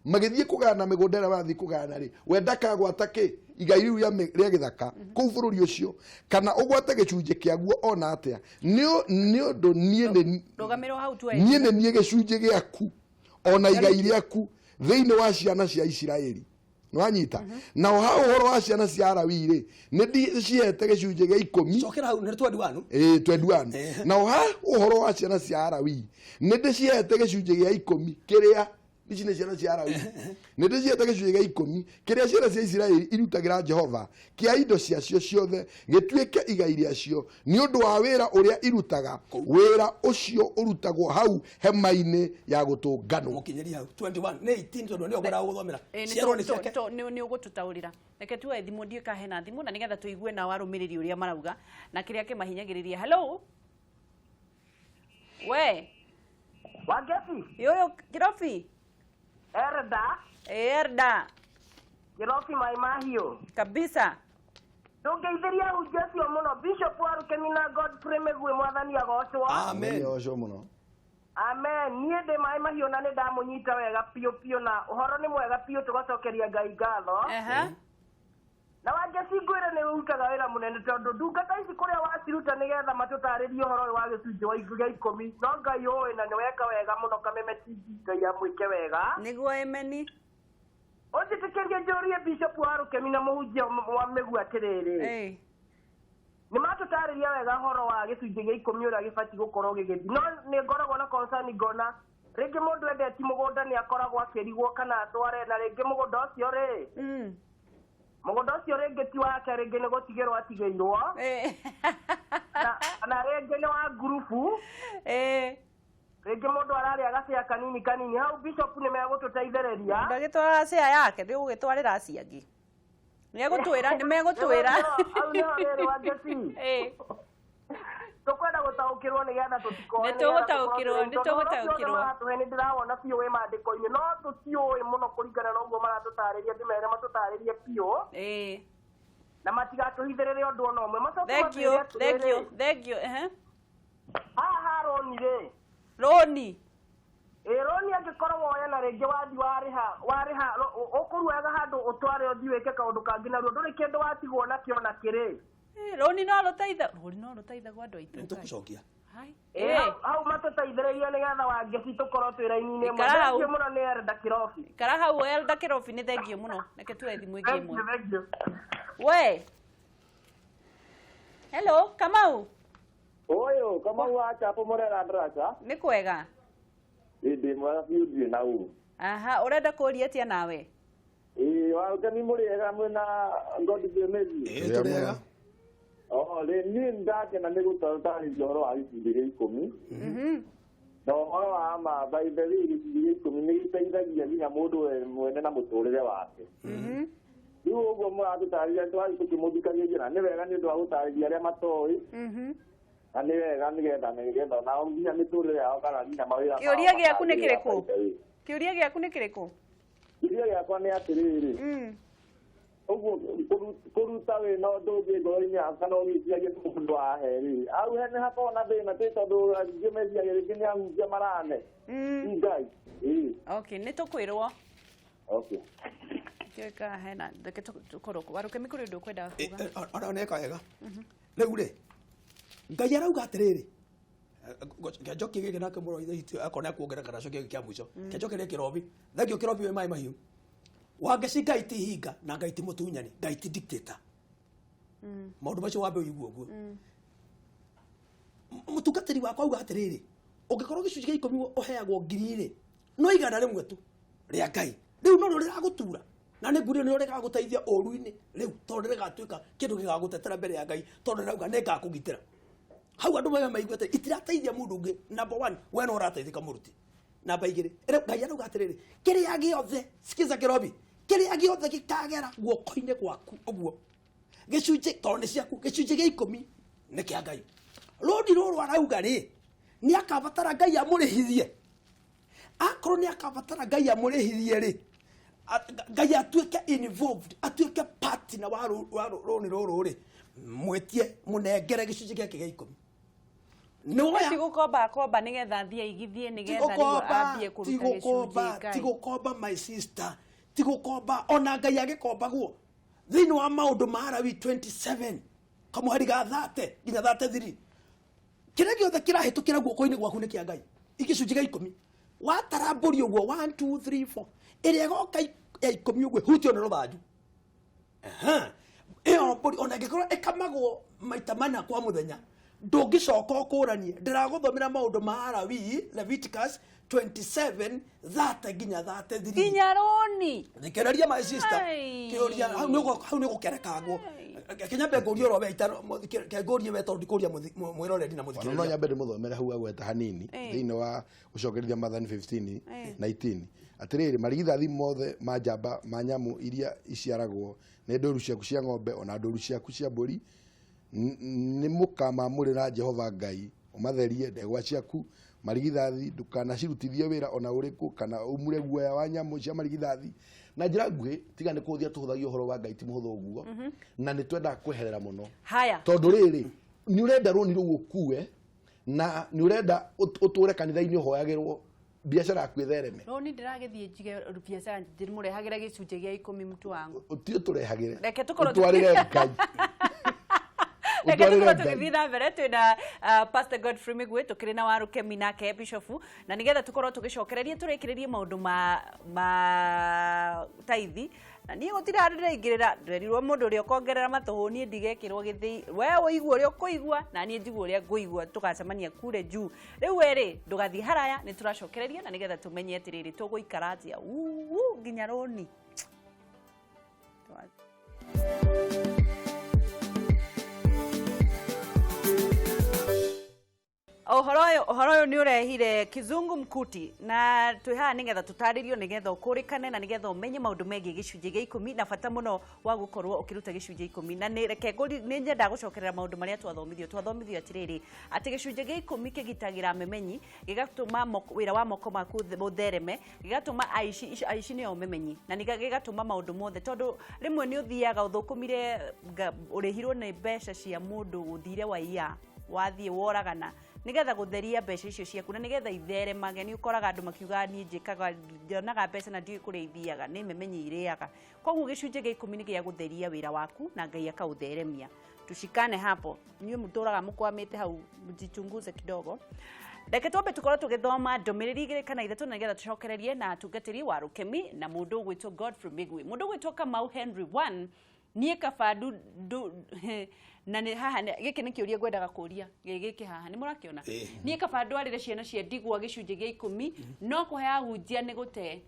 magĩthiĩ kũgayana mĩgũnda ĩrĩa marathiĩ kũgayana rĩ, we ndakagwata kĩ igai rĩu rĩa gĩthaka kũu bũrũri ũcio, kana ũgwate gĩcunjĩ kĩaguo ona atĩa, nĩ ũndũ niĩ nĩ Rũgamĩrwo hau tu. Niĩ nĩ niĩ gĩcunjĩ gĩaku ona igai rĩaku thĩinĩ wa ciana cia Isiraeli. Nĩwanyita? Na ha ũhoro wa ciana cia Arawii rĩ, nĩ ndicihete gĩcunjĩ gĩa 10. Cokera hau, nĩ 21. Ĩĩ, 21. Na ha ũhoro wa ciana cia Arawii, nĩ ndĩcihete gĩcunjĩ gĩa 10 kĩrĩa, ici nĩ ciana cia Arawii, nĩ ndĩcihete gĩcunjĩ gĩa 10 kĩrĩa ciana cia Isiraeli irutagĩra Jehova kĩa indo ciacio ciothe, gĩtuĩke igai rĩacio nĩ ũndũ wa wĩra ũrĩa irutaga, wĩra ũcio ũrutagwo hau hema-inĩ ya gũtũnganwo. Mũkinyĩria hau 21, nĩ 18, tondũ nĩyo ngwendaga gũthomera. Ciarwo nĩ ciake. Nĩ ũgũtũtaũrĩra. Reke tuoe thimũ, ndiũĩ kana hena thimũ, na nĩgetha tũigue nao arũmĩrĩri ũrĩa marauga na kĩrĩa kĩmahinyagĩrĩria. Hello, we. Wangeci. Yoyo Kirobi. Erda. Erda. Kirobi Mai Mahiũ. Kabisa. Ndũngeithĩria ahunjia acio mũno Bishop wa Rukemi na Godfrey Mĩgui mwathani agocwo. Amen. Agocwo mũno. Amen. Niĩ ndĩ Mai Mahiũ na nĩ ndamũnyita wega biũ biũ na ũhoro nĩ mwega biũ tũgacokeria Ngai ngatho. Na Wangeci ngwĩre nĩ ũrutaga wĩra mũnene tondũ ndungata ici kũrĩa waciruta nĩgetha matũtarĩrie ũhoro ũyũ wa gĩcunjĩ wa gĩa ikũmi no Ngai ũĩ na nĩ weka wega mũno Kameme TV Ngai amwĩke wega. Nĩguo ameni. Ũnjĩtĩkĩrie njũrie Bishop wa Rukemi na mũhunjia wa Mĩgui atĩrĩrĩ. Nĩ matũtarĩria wega ũhoro wa gĩcunjĩ gĩa ikũmi ũrĩa gĩbatiĩ gũkorwo gĩgĩthiĩ no nĩ ngoragwo na concern ngona rĩngĩ mũndũ endeti mũgũnda nĩ akoragwo akĩrigwo kana atware na rĩngĩ mũgũnda ũcio rĩ mũgũnda ũcio rĩngĩ ti wake rĩngĩ nĩ gũtigĩrwo atigĩirwo na rĩngĩ nĩ wa ngurubu rĩngĩ mũndũ ararĩa gacĩa kanini kanini hau Bishop nĩ megũtũteithĩrĩria ndagĩtwara cĩa yake nĩ gũgĩtwarĩra acio angĩ nĩegũtwĩra nĩ megũtwĩra hau nĩho rĩrĩ Wangeci tũkwenda gũtaũkĩrwo nĩgetha tũtikoe nĩ tũgũtaũkĩrwo nĩ tũgũtaũkĩrwo maratũhe nĩ ndĩrawona biũ wĩ maandĩko-inĩ no tũtiũĩ mũno kũringana na ũguo maratũtarĩria ndĩmere matũtarĩrie biũ na matigatũhithĩrĩre ũndũ ona ũmwe macoke thank you thank you thank you haha ha roni rĩ roni ĩ roni angĩkorwo woya na rĩngĩ wathiĩ warĩha warĩha ũkũruaga handũ ũtware ũthiĩ wĩke kaũndũ kangĩ naruo ndũrĩ kĩndũ watigwo nakĩo na kĩrĩ roni no rũteitha roni no rũteithagwo andũ aitũ nĩtũgũcokia hau matũteithĩrĩrie nĩgetha Wangeci tũkorwo twĩ raini-inĩ ĩmwe thengiũ mũno nĩ Elda Kĩrobi ikara hau Elda Kĩrobi nĩ thengiũ mũno reke tuoe thimũ ĩngĩ ĩmwe we hello Kamau Oyo Kamau wa Chapo Murera Ndaraca nĩ kwega ndĩ mwega biũ ndirĩ na ũru aha ũrenda kũria atĩa nawe ĩĩ Warũkemi mũrĩ ega mwĩna Godfrey Mĩgui ĩĩ tũrĩ ega Oh, rĩ niĩ ndakena nĩ gũtarĩria ũhoro wa gĩcunjĩ gĩa ikũmi na ũhoro wa ma by the way gĩcunjĩ gĩa ikũmi nĩ gĩteithagia nginya mũndũ we mwene na mũtũrĩre wake rĩu ũguo mũratũtarĩria twathiĩ tũkĩmũthikagĩrĩria na nĩ wega nĩ ũndũ wa gũtarĩria arĩa matoĩ na nĩ wega nĩgetha nao nginya mĩtũrĩre yao kana nginya mawĩra mao kĩũria gĩaku nĩ makagĩrĩra kĩrĩkũ by the way. kĩũria gĩaku nĩ kĩrĩkũ Kĩũria gĩakwa nĩ atĩrĩrĩ ũguo kũruta wĩna ũndũ ũngĩ ngoro-inĩ yaku kana ũgĩciragia nĩ mũndũ ahe rĩ hau he nĩ hakoragwo na thĩna tĩ tondũ aingĩ meciragia rĩngĩ nĩ ahunjia marane ti Ngai ĩĩ okay nĩ tũkwĩrwo okay ndiũĩ kana hena reke tũkorwo Warũkemi kũrĩ ũndũ ũkwendaga kuga ona neka wega rĩu rĩ Ngai arauga atĩrĩrĩ kĩanjoki gĩkĩ nake mũro ithe witũ akorwo nĩ akuongerera kana acokie gĩkĩ kĩa mũico kĩanjokerie Kĩrobi thengio Kĩrobi wĩ Maĩ Mahiũ Wangeci Ngai ti hinga na Ngai ti mũtunyani Ngai ti dictator maũndũ macio wambe ũigue ũguo mũtungatĩri wakwa auga atĩrĩrĩ ũngĩkorwo gĩcunjĩ gĩa ikũmi ũheagwo ngiri rĩ no 100 tu rĩa Ngai rĩu no rĩo rĩragũtura na nĩ ngwĩrire nĩrĩo rĩgagũteithia ũru-inĩ rĩu tondũ rĩgatuĩka kĩndũ gĩgagũtetera mbere ya Ngai tondũ rĩrauga nĩ ngakũgitĩra hau andũ maya maigua atĩ itirateithia mũndũ ũngĩ number 1 we no ũrateithĩka mũruti namba 2 rĩu Ngai arauga atĩrĩrĩ kĩrĩa gĩothe sikiza Kĩrobi kĩrĩa gĩothe gĩkagera guoko-inĩ gwaku ũguo gĩcunjĩ tondũ nĩ ciaku gĩcunjĩ gĩa ikũmi nĩ kĩa Ngai rũni rũrũ arauga rĩ nĩ akabatara Ngai amũrĩhithie akorwo nĩ akabatara Ngai amũrĩhithie rĩ Ngai atuĩke involved atuĩke partner wa rũni rũrũ rĩ mwĩtie mũnengere gĩcunjĩ gĩake gĩa ikũmi nĩ gũkomba komba nĩgetha athiĩ aigithie nĩgetha rĩu ambie kũruta gĩcunjĩ Ngai ti gũkomba my sister ti gũkomba ona Ngai agĩkombagwo thĩinĩ wa maũndũ ma Arawi 27 kamũhari ga 30 nginya 33 kĩrĩa gĩothe kĩrahĩtũkĩra guoko-inĩ gwaku nĩ kĩa Ngai igĩcunjĩ gĩa ikũmi watara mbũri ũguo 1 2 3 4 ĩrĩa ĩgoka ya ikũmi ũguo hutio nĩ rũthanju ĩyo mbũri ona ĩngĩkorwo ĩkamagwo maita mana kwa mũthenya ndũngĩcoka ũkũranie ndĩragũthomera maũndũ ma Arawi Leviticus 27 30 nginya 33 nginya rũni thikĩrĩria my sister kĩũria hau nĩ gũkerekangwo kĩnyambe ngũrie oro we kengũrie we tondũ ndikũria mwĩroreri na mũthikĩrĩria no nyambe ndĩmũthomere hau agweta hanini thĩinĩ wa gũcokereria Maathani 15 19 atĩrĩrĩ marigithathi mothe ma njamba ma nyamũ iria iciaragwo nĩ ndũru ciaku cia ng'ombe ona ndũru ciaku cia mbũri nĩ mũkamamũrĩra Jehova Ngai ũmatherie ndegwa ciaku Marigithathi, ndukanacirutithie wĩra ona ũrĩkũ, kana ũmure guoya wa nyamũ cia marigithathi. Na njĩra nguhĩ, tiga nĩ kũhũthia tũhũthagia ũhoro wa Ngai ti mũhũthũ ũguo, na nĩ twendaga kweherera mũno. Haya. Tondũ rĩrĩ, nĩ ũrenda rũni rũu ũkue, na nĩ ũrenda ũtũre kanitha-inĩ ũhoyagĩrwo biacara yaku ĩthereme. Rũni ndĩragĩthiĩ njige biacara ndĩmũrehagĩre gĩcunjĩ gĩa 10 mtu wangu. Ti ũtũrehagĩre. Reke tũkorwo ũtwarĩre Ngai. Reke Ũtwarĩre tũkorwo Ngai. tũgĩthiĩ na mbere twĩna Pastor Godfrey Migwi, tũkĩrĩ na Warũkemi nake Bishop, na nĩgetha tũkorwo tũgĩcokereria tũrĩkĩrĩrie maũndũ ma taithi. Na niĩ gũtirĩ handũ ndĩraingĩrĩra, ndĩrerirwo mũndũ ũrĩa ũkongerera matũhũ niĩ ndigekĩrwo gĩthĩi. We ũigue ũrĩa ũkũigua na niĩ njigue ũrĩa ngũigua, tũgacemania kure juu. Rĩu we rĩ, ndũgathiĩ haraya, nĩ tũracokereria na nĩgetha tũmenye atĩrĩrĩ tũgũikara atĩa uu nginya rũni. Ũhoro ũyũ nĩ ũrehire kizungu mkuti, na twĩ haha nĩgetha tũtarĩrio, nĩgetha ũkũrĩkane na nĩgetha ũmenye maũndũ megiĩ gĩcunjĩ gĩa 10 na bata mũno wa gũkorwo ũkĩruta gĩcunjĩ 10. Na nĩ reke nĩ nyendaga gũcokerera maũndũ marĩa twathomithio. Twathomithio atĩrĩrĩ, atĩ gĩcunjĩ gĩa 10 kĩgitagĩra memenyi, gĩgatũma wĩra wa moko maku ũthereme, gĩgatũma aici nĩo memenyi, na gĩgatũma maũndũ mothe, tondũ rĩmwe nĩ ũthiaga ũthũkũmire, ũrĩhirwo nĩ mbeca cia mũndũ ũthire waiya, wathiĩ woragana, nĩgetha gũtheria mbeca icio ciaku na nĩgetha itheremage. Nĩ ũkoraga andũ makiuga niĩ njĩkaga, nyonaga mbeca na ndiũĩ kũrĩa ithiaga, nĩ memenyi irĩaga. Koguo gĩcunjĩ gĩa 10 nĩ gĩa gũtheria wĩra waku na Ngai akaũtheremia. Tushikane hapo, inyuĩ mũtũraga mũkwamĩte hau, mjichunguze kidogo. Reke twambe tũkorwo tũgĩthoma ndũmĩrĩri igĩrĩ kana ithatũ na nĩgetha tũcokererie na atungatĩri wa Rũkemi na mũndũ ũgwĩtwo Godfrey Migwi. Mũndũ ũgwĩtwo Kamau Henry 1, niĩ kaba ndu, ndu, na nĩ haha, gĩkĩ nĩ kĩũria ngwendaga kũria, gĩkĩ haha nĩ mũrakĩona? Niĩ kaba ndwarĩre ciana cia ndigwa gĩcunjĩ gĩa 10, no kũhe ahunjia nĩ gũte.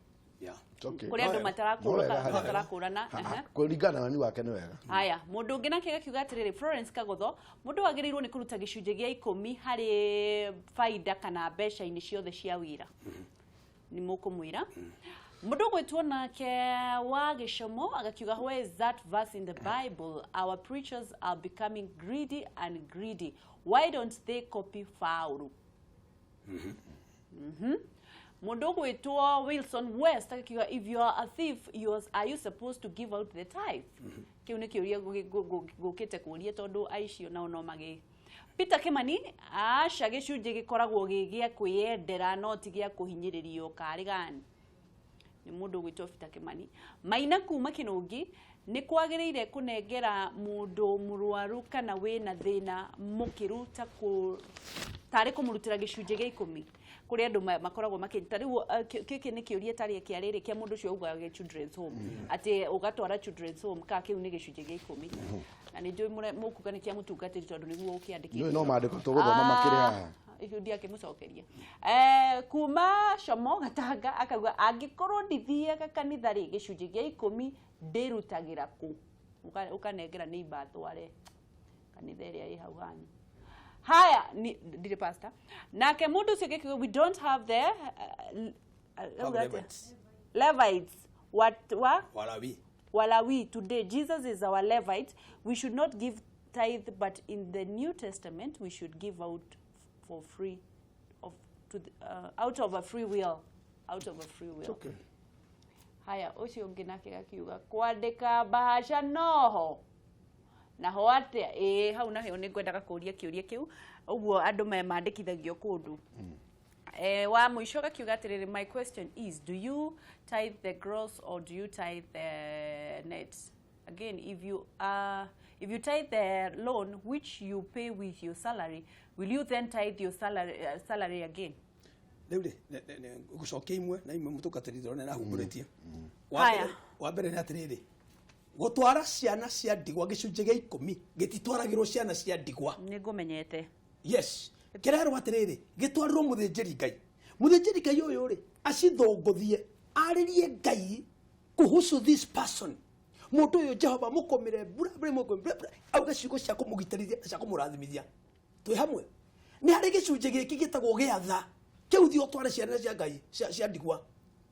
Okay. Kũrĩ andũ No wega harĩ. matarakũrana. Kũringana na woni wake nĩ wega. Haya, mũndũ ũngĩ nake agakiuga atĩrĩrĩ, Florence Kagotho, mũndũ wagĩrĩirwo nĩ kũruta gĩcunjĩ gĩa 10 harĩ baida kana mbeca-inĩ ciothe cia wĩra. Nĩ mũkũmwĩra. Mũndũ ũgwĩtwo nake wa gĩcomo agakiuga, where is that verse in the Bible? Our preachers are becoming greedy and greedy. Why don't they copy Faulu? Mũndũ ũgwĩtwo Wilson West akiuga, if you are a thief, are you supposed to give out the tithe? Kĩu nĩ kĩũria ngũkĩte kũria tondũ aicio nao no magĩ. Peter Kimani, aca gĩcunjĩ gĩkoragwo gĩ gĩa kwĩyendera no ti gĩa kũhinyĩrĩrio karĩ gani. Nĩ mũndũ ũgwĩtwo Peter Kimani. Maina kuma Kĩnũngi, nĩ kwagĩrĩire kũnengera mũndũ mũrwaru kana wĩna thĩna mũkĩru ta tarĩ kũmũrutĩra gĩcunjĩ gĩa 10. Kũrĩ andũ makoragwo makĩnyita. Rĩu, gĩkĩ nĩ kĩũria tarĩ kĩa rĩrĩ kĩa mũndũ ũcio ugaga gĩa children's home. Atĩ ũgatwara children's home ka kĩu nĩ gĩcunjĩ gĩa 10. Na nĩ njũĩ mũkuga nĩ kĩa mũtungatĩri tondũ nĩguo ũkĩandĩkĩte. Nĩũĩ no maandĩko tũgũthoma makĩrĩ haha. Ndiakĩmũcokeria. Kuma Como Gatanga akauga angĩkorwo ndithiaga kanitha rĩ, gĩcunjĩ gĩa 10 ndĩrutagĩra kũ? Ũkanengera nĩ imbatware kanitha ĩrĩa ĩ hau hanyu. Haya, ni ndirĩ pastor. Nake mũndũ ũcio gĩkiuga, we don't have the Levites. Levites. What, wa? Walawi. Walawi today. Jesus is our Levite. We should not give tithe, but in the New Testament we should give out for free, of, to the out of a free will, out of a free will. Okay. Haya, ũcio ũngĩ nake akiuga kwandĩka bahasha noho naho atĩa? Ĩĩ, hau naho nĩ ngwendaga kũria kĩũria kĩu, ũguo andũ mandĩkithagio kũndũ. Wa mũico gakiuga atĩrĩrĩ, my question is, do you tithe the gross or do you tithe the net? Again, if you tithe the loan which you pay with your salary, will you then tithe your salary again? Rĩu rĩ, ngũcokia imwe na imwe mũtungatĩri ndĩrona nĩarahungũrĩtie. Haya. Wa mbere nĩ atĩrĩrĩ, gũtwara ciana cia ndigwa gĩcunjĩ gĩa 10 gĩtitwaragĩrwo ciana cia ndigwa. Nĩ ngũmenyete. Yes. Kĩrerwo atĩrĩrĩ, gĩtwarĩrwo mũthĩnjĩri Ngai. Mũthĩnjĩri Ngai ũyũ rĩ, acithũngũthie, arĩrie Ngai kuhusu this person. Mũndũ ũyũ Jehova mũkũmĩre mbura, mbura, mbura, mbura, mbura, auge ciugo cia kũmũgitĩrithia na cia kũmũrathimithia. Twĩ hamwe. Nĩ harĩ gĩcunjĩ gĩkĩ gĩtagwo gĩa tha. Kĩu thiĩ ũtware ciana cia Ngai, cia ndigwa.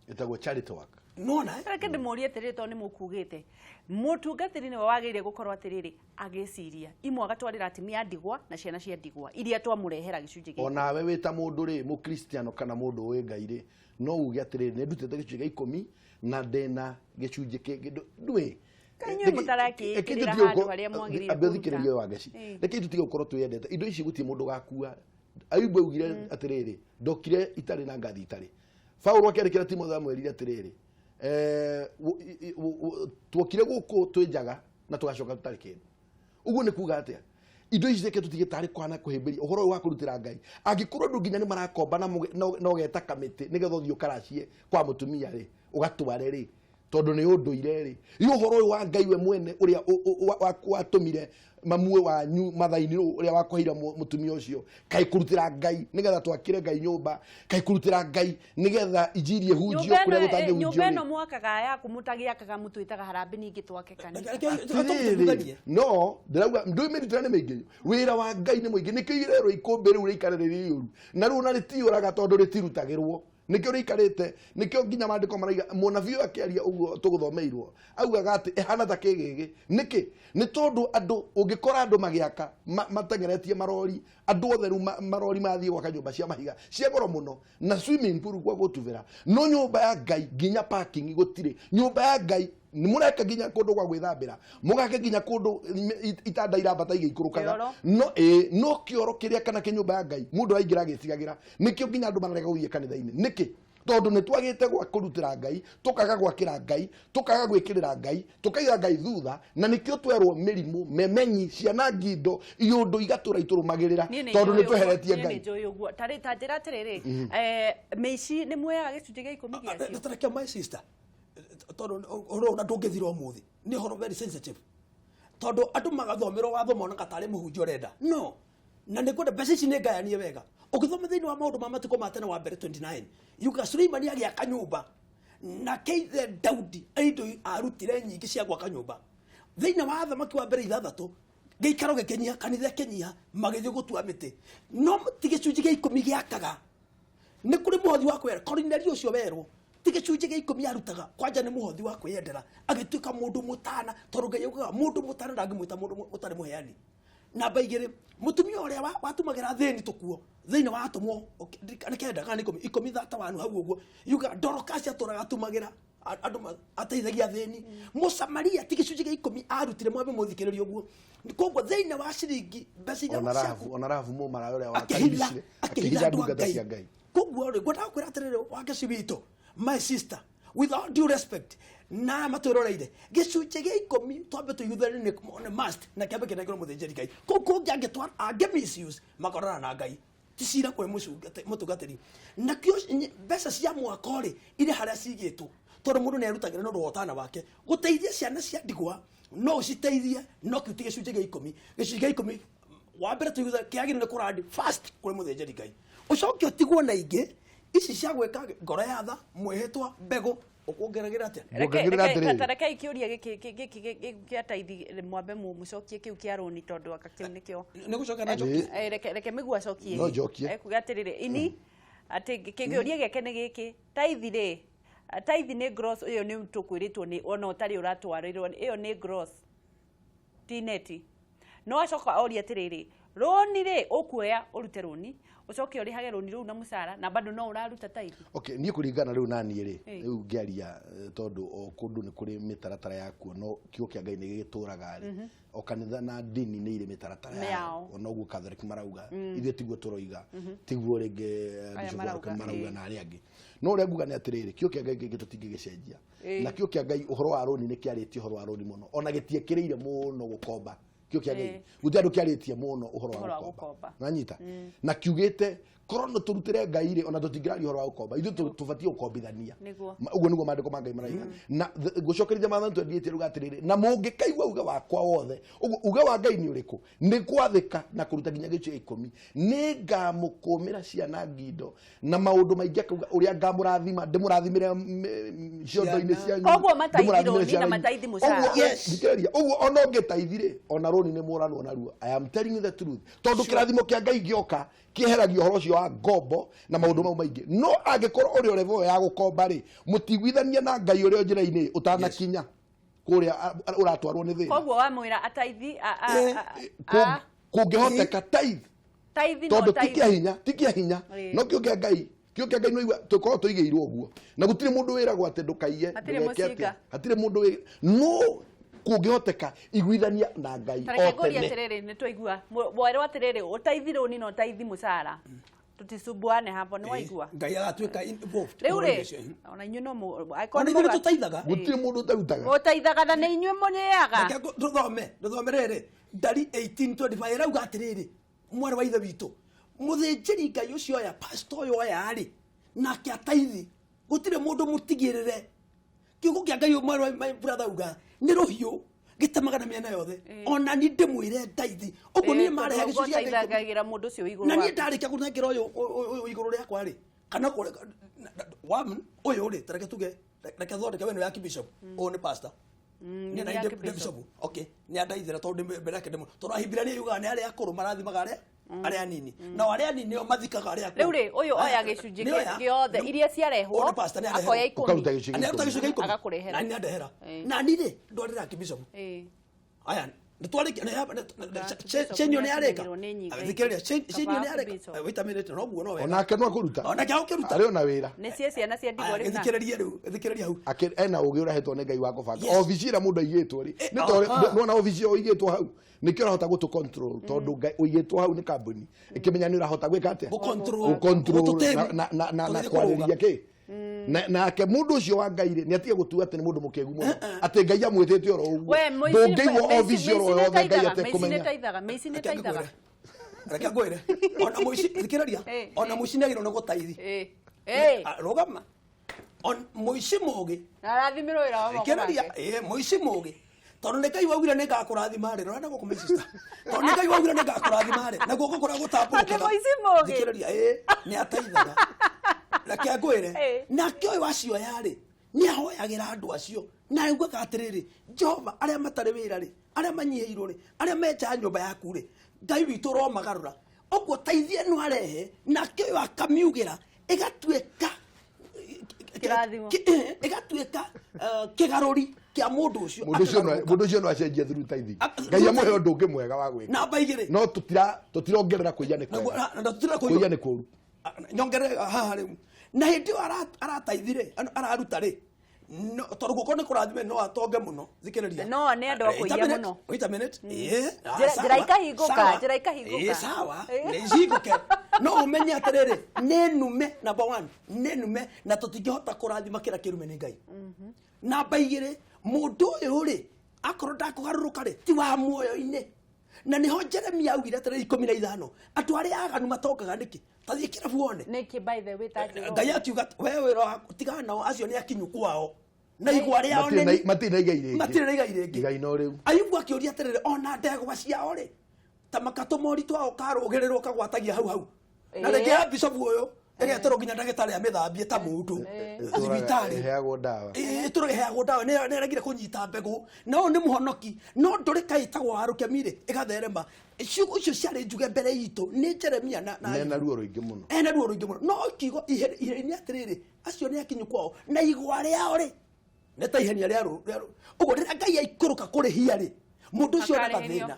Ĩtagwo charity work. Nona Reke ndĩmũrie atĩrĩrĩ, tondũ nĩ mũkugĩte mũtungatĩri nĩwe wagĩrĩire gũkorwo atĩrĩrĩ agĩciria imwe agatwarĩra atumia a ndigwa na ciana cia ndigwa iria twamũrehera gĩcunjĩ gĩkĩ. Onawe wĩ ta mũndũ rĩ, mũkristiano kana mũndũ ũĩ Ngai rĩ, no uge atĩrĩrĩ, nĩ ndutĩte gĩcunjĩ gĩa 10 na ndĩna gĩcunjĩ kĩngĩ. Ndũĩ Kaĩ inyuĩ mũtarakĩĩkĩrĩra handũ harĩa mwagĩrĩire Ambe ũthikĩrĩrie kũruta? Wangeci. Reke tũtige gũkorwo twĩyendete. Indo ici gũtirĩ mũndũ ũgakua. Ayubu augire atĩrĩrĩ, ndokire itarĩ na ngathi itarĩ. Paulo akĩandĩkĩra Timotheo amwĩrire atĩrĩrĩ, tuokire gũkũ twĩ njaga na tũgacoka tũtarĩ kĩndũ. Ũguo nĩ kuga atĩa? Indo ici reke tũtige tarĩ kwana kũhĩmbĩria ũhoro ũyũ wa kũrutĩra Ngai. Angĩkorwo andũ nginya nĩ marakomba na na ũgeta kamĩtĩ nĩgetha ũthiĩ ũkaracie kwa mũtumia rĩ, ũgatware rĩ, tondũ nĩ ũndũire rĩ, ĩ ũhoro ũyũ wa Ngai we mwene ũrĩa watũmire mamue wanyu mathaini ũrĩa wakũheire mũtumia ũcio, kaĩ kũrutĩra Ngai nĩgetha twakĩre Ngai nyũmba, kaĩ kũrutĩra Ngai nĩgetha injiri ĩhunjio Nyũmba kũrĩa ĩno gũtangĩhunjio nyũmba rĩ. ĩno mwakaga yaku mũtagĩakaga mũtwĩtaga harambĩ ningĩ twake kanitha. Atĩrĩrĩ, no ndĩrauga ndũĩ mĩrutĩra nĩ mĩingĩ, wĩra wa Ngai nĩ mũingĩ, nĩkĩo irerwo ikũmbĩ rĩu rĩikare rĩrĩ rĩũru na rĩu ona rĩtiyũraga tondũ rĩtirutagĩrwo, nĩkĩo rĩikarĩte, nĩkĩo nginya maandĩko maraiga mũnabii ũyũ akĩaria ũguo tũgũthomeirwo augaga atĩ ĩhana ta kĩgĩgĩ. Nĩkĩ? Nĩ tondũ andũ ũngĩkora andũ magĩaka mateng'eretie marori, andũ othe rĩu marori mathiĩ gwaka nyũmba cia mahiga cia goro mũno na swimming pool gwa gũtubĩra, no nyũmba ya Ngai nginya parking gũtirĩ. Nyũmba ya Ngai nĩ mũreka nginya kũndũ gwa gwĩthambĩra, mũgake nginya kũndũ itanda irambata igĩikũrũkaga. Kĩoro. No ĩ no kĩoro kĩrĩa kana kĩnyũmba ya Ngai mũndũ araingĩra agĩtigagĩra. Nĩkĩo nginya andũ mararega gũthiĩ kanitha-inĩ. Nĩkĩ? Tondũ nĩ twagĩte gwa kũrutĩra Ngai, tũkaga gwakĩra Ngai, tũkaga gwĩkĩrĩra Ngai, tũkaiga Ngai thutha, na nĩkĩo twerwo mĩrimũ memenyi ciana ngindo iũndũ igatũra itũrũmagĩrĩra Niĩ nĩ tondũ njũĩ nĩ ũguo- tweheretie niĩ Ngai. nĩ njũĩ ũguo. Tarĩ ta njĩra atĩrĩrĩ, mĩici nĩ muoyaga gĩcunjĩ gĩa 10 gĩacio? Tareke, my sister, tondũ ũhoro ũyũ na ndũngĩthira ũmũthĩ, nĩ ũhoro very sensitive, tondũ andũ magathomerwo watho monaga tarĩ mũhunjia ũrenda no na nĩ ngwenda mbeca ici nĩ ngayanie wega. Ũgĩthoma thĩinĩ wa Maũndũ ma Matukũ ma Tene wa Mbere 29, yuga Suleimani agĩaka nyũmba na keithe Daudi indo arutire nyingĩ cia gwaka nyũmba. Thĩinĩ wa Athamaki wa Mbere 6, gĩikaro gĩkĩnyiha, kanitha ĩkĩnyiha, magĩthiĩ gũtua mĩtĩ, no ti gĩcunjĩ gĩa 10 gĩakaga. Nĩ kũrĩ mũhothi wa kwĩyendera. Korinelio ũcio werwo ti gĩcunjĩ gĩa 10 arutaga, kwanja nĩ mũhothi wa kwĩyendera, agĩtuĩka mũndũ mũtana, tondũ Ngai augaga mũndũ mũtana ndangĩmwĩta mũndũ ũtarĩ mũheani. Namba 2, mũtumia ũrĩa watumagĩra thĩni tũkuo thĩinĩ wa atũmwo nĩ 9 kana 10, 10 thata wanu hau ũguo, yuga Dorokasi atũraga atumagĩra andũ ateithagia thĩni. Mũsamaria ti gĩcunjĩ gĩa 10 arutire. Mwambe mũthikĩrĩrie ũguo. Koguo thĩinĩ wa ciringi mbeca iria Ona ciaku Rahabu, ona Rahabu mũmaraya ũrĩa akĩhitha wakaribicire akĩhitha akĩhitha andũ a ndungata Ngai. cia Ngai. Koguo rĩ, ngwendaga kwĩra atĩrĩrĩ, Wangeci witũ, my sister, with all due respect na matwĩroreire, gĩcunjĩ gĩa 10 twambe tũiguithanie nĩ must na kĩambe kĩnengerwo mũthĩnjĩri Ngai. Kũu kũngĩ angĩtwara angĩ misuse makorana na Ngai, ti cira kwĩ mũtungatĩri. Nakĩo mbeca cia mwako rĩ, irĩ harĩa cigĩtwo, tondũ mũndũ nĩ erutagĩra nĩ ũndũ wa ũtana wake gũteithia ciana cia ndigwa, no ũciteithie, no kĩu ti gĩcunjĩ gĩa 10. Gĩcunjĩ gĩa 10 wa mbere tũiguithanie kĩagĩrĩire nĩ kũrandi first kũrĩ mũthĩnjĩri Ngai, ũcoke ũtigwo na ingĩ ici cia gwĩka ngoro ya tha, mwĩhĩtwa, mbegũ. Ũkuongeragĩra atĩa? Nguongagĩrĩra atĩrĩrĩ. Rekei kĩũria gĩkĩ kĩa taithi mwambe mũcokie kĩu kĩa rũni, tondũ aka kĩu nĩkĩo. Nĩ gũcoka na njoki. Reke Mĩgũ acokie. No njokie. Ekuga atĩrĩrĩ, ini atĩ kĩũria gĩake nĩ gĩkĩ: taithi rĩ, taithi nĩ gross? Ĩyo nĩ tũkwĩrĩtwo nĩ ona ũtarĩ ũratwarĩrwo, ĩyo nĩ gross ti neti. No acoka oria atĩrĩrĩ, rũni rĩ, ũkuoya ũrute rũni ũcoke ũrĩhage rũni rũu na mũcara na bado no ũraruta taithi? Okay, niĩ kũringana rĩu na niĩ rĩ, rĩu ngĩaria, tondũ o kũndũ nĩ kũrĩ mĩtaratara yakuo, no kiugo kĩa Ngai nĩ gĩgĩtũraga rĩ, o kanitha na ndini nĩ irĩ mĩtaratara Yao. Yao ona ũguo Catholic marauga, ithuĩ tiguo tũroiga, tiguo rĩngĩ Aya Bishop marauga, Warũkĩ marauga na arĩa angĩ. No ũrĩa nguga nĩ atĩrĩrĩ, kiugo kĩa Ngai kĩngĩ tũtingĩgĩcenjia, na kiugo kĩa Ngai ũhoro wa rũni nĩ kĩarĩtie ũhoro wa rũni mũno, ona gĩtiĩkĩrĩire mũno gũkomba. Kiugo kĩa Ngai gũtirĩ andũ kĩarĩtie mũno ũhoro Ũhoro wa wa gũkomba. gũkomba. Nanyita na kiugĩte korwo no tũrutĩre Ngai rĩ, ona tũtingĩraria ũhoro wa gũkomba, ithuĩ tũbatiĩ gũkombithania. Ũguo nĩguo maandĩko ma Ngai maraiga. Na ngũcokeria Maathani 28 ruga atĩrĩrĩ, na mũngĩkaigua uge wakwa wothe. Ũguo uge wa Ngai nĩ ũrĩkũ? Nĩ gwathĩka na kũruta nginya gĩcunjĩ gĩa 10. Nĩ ngamũkũmĩra ciana ngindo na maũndũ maingĩ, akauga ũrĩa ngamũrathima, ndĩmũrathimĩre ciondo-inĩ cianyu, Koguo mataithi ndĩmũrathimĩre rũni na ciana-inĩ. mataithi mũcara. Ũguo, Yes. thikĩrĩria, ũguo ona ũngĩtaithi rĩ, ona rũni. rũni nĩ mũranwo naruo. I am telling you the truth, tondũ kĩrathimo kĩa Ngai gĩoka kĩeheragia ũhoro ũcio wa ngombo na maũndũ mau maingĩ. No angĩkorwo ũrĩ o level ĩyo ya gũkomba rĩ, mũtiguithania na Ngai ũrĩa njĩra-inĩ ũtanakinya kũrĩa ũratwarwo nĩ thĩna. Koguo wamwĩra ataithi Kũngĩhoteka tithe, taithi no tondũ ti taithi. Kĩa hinya, ti kĩa hinya. No kĩo kĩa Ngai, kĩo kĩa Ngai, no tũkorwo tũigĩirwo ũguo na gũtirĩ mũndũ wĩragwo atĩ ndũkaiye, Hatirĩ ndũgeke atĩa. mũcinga. Hatirĩ mũndũ wĩ no kũngĩhoteka iguithania na Ngai Tareke o ngũrie tene. atĩrĩrĩ, nĩ twaigua werwo atĩrĩrĩ, ũtaithi rũni na ũtaithi mũcara, tutisumbuane hapo, nĩ waigua? Ngai agatuĩka involved Rĩu ũhoro-inĩ rĩ ũcio. Ona inyuĩ no Ona ithuĩ nĩ tũteithaga. Gũtirĩ mũndũ ũtarutaga. Ũteithaga na nĩ inyuĩ mũrĩaga. Reke tũthome rĩrĩ, Ndari 18:25 ĩrauga atĩrĩrĩ, mwarĩ wa ithe witũ mũthĩnjĩri Ngai ũcio oya, pastor ũyũ oya rĩ, nake ataithi, gũtirĩ mũndũ mũtigĩrĩre. Kiugo kĩa Ngai, mwarĩ wa my brother, auga nĩ rũhiũ gĩtemaga na mĩena yothe. Ona ni ndĩmwĩre ndaithi ũguo niĩ marehe gĩcunjĩ kĩa Ngai ikũmi. Ũteithagĩra mũndũ ũcio wĩ igũrũ Na niĩ waku. ndarĩkia kũnengera ũyũ igũrũ rĩakwa rĩ, kana one ũyũ rĩ, tareke tuge, reke thondeke we nĩ archbishop, ũyũ nĩ pastor. Niĩ na Nĩ ndĩ archbishop. bishop. Okay, nĩ andaithĩra tondũ ndĩ mbere yake ndĩ tondũ Ahibirania yugaga nĩ arĩa akũrũ marathimaga arĩa anini, nao arĩa anini nĩo mathikaga arĩa akũrũ. Rĩu rĩ, ũyũ oya gĩcunjĩ Nĩ oya. gĩothe iria ciarehwo, Ũyũ nĩ pastor, nĩ areherwo. akoya 10. Ũkaruta gĩcunjĩ Nĩ aruta gĩcunjĩ kĩa 10. Agakũrehera. Na nĩ andehera. Na ni rĩ, ndwarĩra archbishop. Aya, nĩtwarĩkia Archbishop chenio nĩ arĩka. nĩakinyagĩrwo nĩ nyinga Thikĩrĩria, chenio nĩ Kaba arĩka. Archbishop. Wait a minute, no guo no wega. Onake no akũruta. Onake akũruta. Arĩ ona wĩra. Nĩ cie ciana cia ndigwa Aya, rĩu na gĩthikĩrĩrie rĩu, gĩthikĩrĩria hau. Ena ũgĩ ũrahetwo nĩ Ngai wa kũbanga obici ĩrĩa mũndũ aigĩtwo rĩ, nĩ tondũ nĩwona obici ĩyo ũigĩtwo hau nĩkĩo ũrahota gũtũ control, tondũ Ngai ũigĩtwo hau nĩ kambuni ĩkĩmenya nĩ ũrahota gwĩka atĩa. Gũ-control. Gũ-control Gũtũtĩmi. na Tũgĩthiĩ kwarĩria kũrũga. kĩ. Nake mũndũ ũcio wa Ngai rĩ, nĩ atige gũtua atĩ nĩ mũndũ mũkĩgu mũno, atĩ Ngai amwĩtĩte oro ũguo. We Ndũngĩigwo obici oro yothe Ngai mĩici atekũmenya. nĩteithaga, mĩici Reke nĩteithaga. ngwĩre. Reke ngwĩre, ona mũici, thikĩrĩria, ona mũici nĩ agĩrĩirwo nĩ gũtaithi. Ah, rũgama. Mũici mũgĩ, Na arathimirwo wĩra wa moko thikĩrĩria, make. Mũici mũgĩ, tondũ nĩ Ngai waugire nĩ ngakũrathima rĩ, rora na gũkũ, my sister, tondũ nĩ Ngai waugire nĩ ngakũrathima rĩ, na guoko kũrĩa gũtambũrũkaga. Atĩ mũici mũgĩ. Thikĩrĩria, nĩ ateithaga. Reke ngwĩre, nake ũyũ acioya rĩ, nĩ ahoyagĩra andũ acio na augaga atĩrĩrĩ, Jehova, arĩa matarĩ wĩra rĩ, arĩa manyihĩirwo rĩ, arĩa menjaga nyũmba yaku rĩ, Ngai witũ ũromagarũra. Ũguo teithie ĩno arehe, nake ũyũ akamiugĩra ĩgatuĩka Kĩrathimo. Ĩgatuĩka kĩgarũri kĩa mũndũ ũcio. Mũndũ ũcio Akĩgarũrũka. Mũndũ ũcio no acenjie through tithing. Ngai Through amũhe tithing. ũndũ ũngĩ mwega wa gwĩka. Namba 2. No tũtirongerera kũiya nĩ kwega. Na tũtira kũiya nĩ kũũru. Nyongerere haha rĩu, na hĩndĩ ĩyo arataithire, araruta rĩ, tondũ guoko nĩ kũrathime, no atonge mũno. Thikĩrĩria. No nĩ andũ a Wait a kũiya minute, mũno. wait a minute. Njĩra Sawa, ikahingũka, sawa. njĩra ikahingũka. Sawa, nĩ cihingũke. No ũmenye atĩrĩrĩ, nĩ nume, number one, nĩ nume, na tũtingĩhota kũrathima kĩrĩa kĩrume nĩ Ngai. Namba 2, mũndũ ũyũ rĩ, akorwo ndakũgarũrũka rĩ, ti wa muoyo-inĩ. Na nĩho Jeremia augire atĩrĩrĩ, 15, andũ arĩa aganu matongaga nĩkĩ? Tathiĩ kĩrabu wone. Nĩkĩ, by the way, ta njĩra Ngai akiuga, we wĩra waku tigana nao, acio nĩ akinyu kwao na igwa rĩao Matirĩ na igai rĩngĩ. Matirĩ na igai rĩngĩ. Igai no rĩu. Ayubu akĩũria atĩrĩrĩ, ona ndegwa ciao rĩ, ta makatũmori twao karũgĩrĩrwo kagwatagia hau hau na rĩngĩ ya bishop ũyũ ĩgeterwo nginya ndagĩtarĩ amĩthambie ta mũndũ thibitarĩ. Ĩheagwo ndawa. Ĩtũraga ĩheagwo ndawa, nĩ ĩregire kũnyita mbegũ, na ũyũ nĩ mũhonoki, no ndũrĩka ĩtagwo warũkemi rĩ, ĩgatherema. Ciugo icio ciarĩ njuge mbere itũ nĩ Jeremia na Nena ruo rũingĩ mũno. Ena ruo rũingĩ mũno, no kiugo ihenya atĩrĩrĩ, acio nĩ akinyu kwao na igwa rĩao rĩ, nĩ ta ihenia rĩa ũguo rĩrĩa Ngai aikũrũka kũrĩhia rĩ, mũndũ ũcio onaga Akarĩhĩrio. thĩna.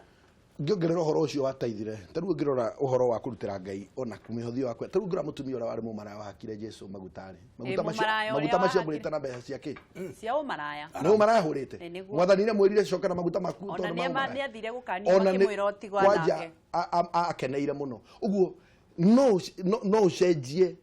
Ngĩongerera ũhoro ũcio wa taithire, ta rĩu ũngĩrora ũhoro wa kũrutĩra Ngai ona mĩhothi wakwa, ta rĩu ũngĩrora mũtumia ũrĩa warĩ mũmaraya wahakire Jesu maguta rĩ, maguta macio, Mũmaraya ũrĩa maguta macio wahakire. agũrĩte na mbeca cia kĩ? Cia ũmaraya. Nĩ ũmaraya ahũrĩte. Nĩguo. Mwathani nĩ amwĩrire coka na maguta maku Ona tondũ ma ũmaraya. nĩ athire gũkanio Ona nĩ- makĩmwĩra ũtigwo kwanja nake. akeneire mũno ũguo no ũcenjie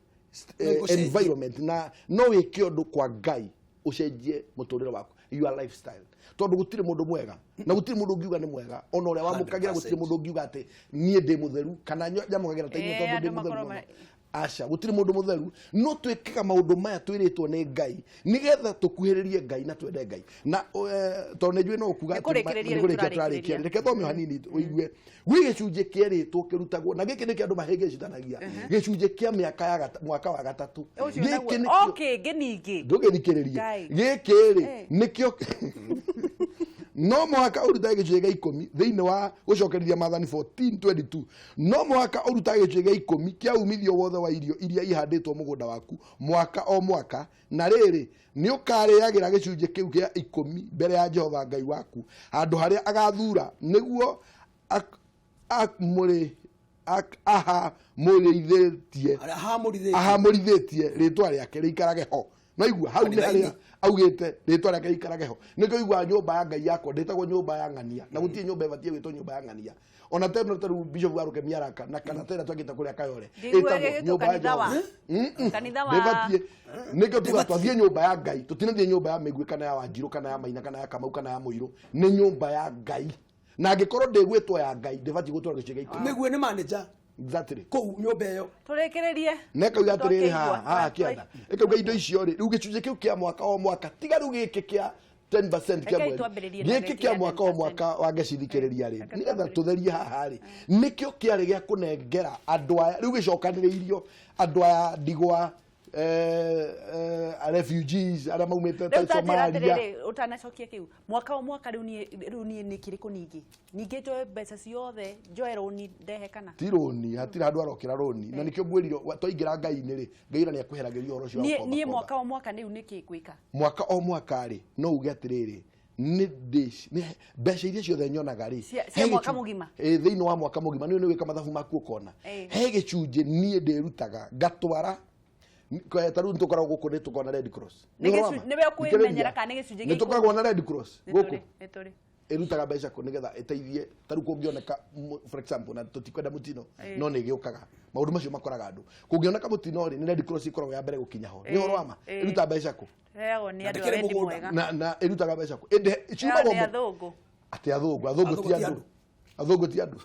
No ĩgũcenjie. environment na no wĩke ũndũ kwa Ngai ũcenjie mũtũrĩre waku, your lifestyle, tondũ gũtirĩ mũndũ mwega na gũtirĩ mũndũ ũngiuga nĩ mwega, ona ũrĩa wamũkagĩra, gũtirĩ 100%. mũndũ ũngiuga atĩ niĩ ndĩ mũtheru kana nyamũkagĩra ta inyuĩ tondũ ndĩ Andũ mũtheru makorwo mũno. Aca, gũtirĩ mũndũ mũtheru, no twĩkaga maũndũ maya twĩrĩtwo nĩ Ngai nĩgetha tũkuhĩrĩrie Ngai na twende Ngai na tondũ nĩ njũĩ no ũkuga Nĩ atĩ kũrĩkĩrĩria nĩ rĩu kũrĩkia tũrarĩkĩrĩria. tũrarĩkia. Reke thome o hanini ũigue gwĩ gĩcunjĩ kĩerĩtwo kĩrutagwo, na gĩkĩ nĩkĩo andũ mahĩngĩcithanagia, gĩcunjĩ kĩa mĩaka ya mwaka wa gatatũ. Ũcio Gĩkĩ naguo. nĩkĩo Okay, ngĩ ningĩ. Ndũgĩthikĩrĩrie. Ngai. Gĩkĩ rĩ, nĩkĩo No mũhaka ũrutage gĩcunjĩ gĩa 10 thĩinĩ wa gũcokerithia Maathani 14:22. No mũhaka ũrutage gĩcunjĩ gĩa 10 kĩa umithio wothe wa irio iria ihandĩtwo mũgũnda waku mwaka o mwaka, na rĩrĩ nĩ ũkarĩagĩra gĩcunjĩ kĩu gĩa 10 mbere ya Jehova Ngai waku handũ harĩa agathura nĩguo ahamũrithĩtie ahamũrithĩtie rĩtwa rĩake rĩikarage ho. No igua hau nĩ harĩa augĩte rĩtwa rĩake rĩikarage ho. Nĩkĩo igua nyũmba ya Ngai yakwa ndĩtagwo nyũmba ya ng'ania, na gũtirĩ nyũmba ĩbatiĩ gwĩtwo nyũmba ya ng'ania. Ona teno taru Bishop wa Rukemi araka na kana tena twakĩte kũrĩa Kayore ĩtagwo nyũmba ya Jehova. Kanitha wa ndĩbatiĩ. Nĩkĩo tuga twathiĩ nyũmba ya Ngai, tũtinathiĩ nyũmba ya Mĩgwi kana ya Wanjirũ kana ya Maina kana ya Kamau kana ya Mũirũ, nĩ nyũmba ya Ngai. Na angĩkorwo ndĩgwĩtwo ya Ngai ndĩbatiĩ gũtwarwo gĩcunjĩ gĩa 10. Mĩgwi nĩ manager. Exactly. Kũu nyũmba ĩyo. Tũrĩkĩrĩrie. Na ĩkauga atĩrĩrĩ haha, haha kĩanda. Ĩkauga indo icio rĩ, rĩu gĩcunjĩ kĩu kĩa mwaka o mwaka, tiga rĩu gĩkĩ kĩa 10% kĩa mweri. Gĩkĩ kĩa mwaka o mwaka wangecithikĩrĩria rĩ, nĩgetha tũtherie haha rĩ, nĩkĩo kĩarĩ gĩa kũnengera andũ aya, rĩu gĩcokanĩrĩirio andũ aya ndigwa, refugees arĩa maumĩte ta Somalia. Ũtanacokia kĩu mwaka o mwaka rĩu niĩ nĩ kĩrĩkũ ningĩ ningĩ njoe mbeca ciothe njoe rũni ndehe kana ti rũni, hatirĩ handũ arokĩra rũni. Na nĩkĩo ngwĩrire twaingĩra Ngai-inĩ rĩ, Ngai ona nĩakweheragĩria ũhoro ũcio wa gũkomba. Niĩ mwaka o mwaka rĩu nĩkĩ ngwĩka? Mwaka o mwaka rĩ, no uge atĩrĩrĩ, nĩ mbeca iria ciothe nyonaga rĩ, cia mwaka mũgima, thĩinĩ wa mwaka mũgima nĩ wĩka mathabu maku ũkona he gĩcunjĩ niĩ ndĩrutaga ngatwara ta rĩu nĩtũkoragwo gũkũ nĩtũkoragwo na Red Cross. Nĩwe ũkwĩmenyera kana nĩ gĩcunjĩ gĩa nĩtũkoragwo na Red Cross gũkũ ĩrutaga mbeca kũ nĩgetha ĩteithie ta rĩu kũngĩoneka for example, na tũtikwenda mũtino no nĩ ĩgĩũkaga maũndũ macio makoraga andũ, kũngĩoneka mũtino rĩ, nĩ Red Cross ĩkoragwo ya mbere gũkinya ho. Nĩ ũhoro wa ma ĩrutaga mbeca kũ na ĩrutaga mbeca kũ ĩndĩ ciumagwo atĩ athũngũ athũngũ ti andũ, athũngũ ti andũ.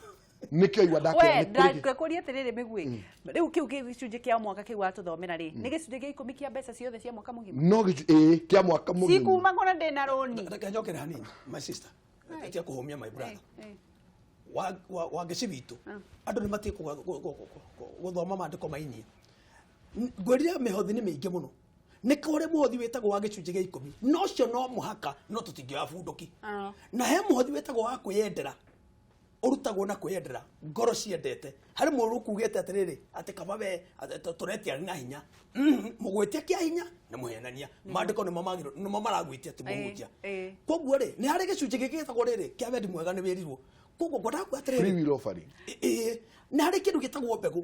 Nĩkĩo igua ndakwĩra nĩ kũrĩ atĩrĩrĩ Mĩgwi, rĩu kĩu gĩcunjĩ kĩa mwaka kĩu watũthomera rĩ, nĩ gĩcunjĩ gĩa 10 kĩa mbeca ciothe cia mwaka mũgima? No ĩĩ kĩa mwaka mũgima. Cikuma ngona ndĩna rũni. Reke njokere hanini my sister, tia kũhũmia my brother. Wangeci witũ andũ nĩ matiĩ gũthoma maandĩko mainie. Ngwĩrire mĩhothi nĩ mĩingĩ mũno. Nĩ kũrĩ mũhothi wĩtagwo wa gĩcunjĩ gĩa 10, no ũcio no mũhaka no tũtingĩoya bunduki. Na he mũhothi wĩtagwo wa kwĩyendera, ũrutagwo na kwĩyendera ngoro ciendete. Harĩ mũndũ ũkugĩte atĩrĩrĩ atĩ kaba we tũretia na hinya, mũgwĩtia kĩa hinya nĩ mũhenania, maandĩko nĩmo maragwĩtia ti mũhunjia. Koguo rĩ, nĩ harĩ gĩcunjĩ gĩkĩ gĩtagwo rĩrĩ kĩa wendi mwega nĩ wĩrirwo. Koguo ngwendaga kuga atĩrĩrĩ, free will offering, nĩ harĩ kĩndũ gĩtagwo mbegũ.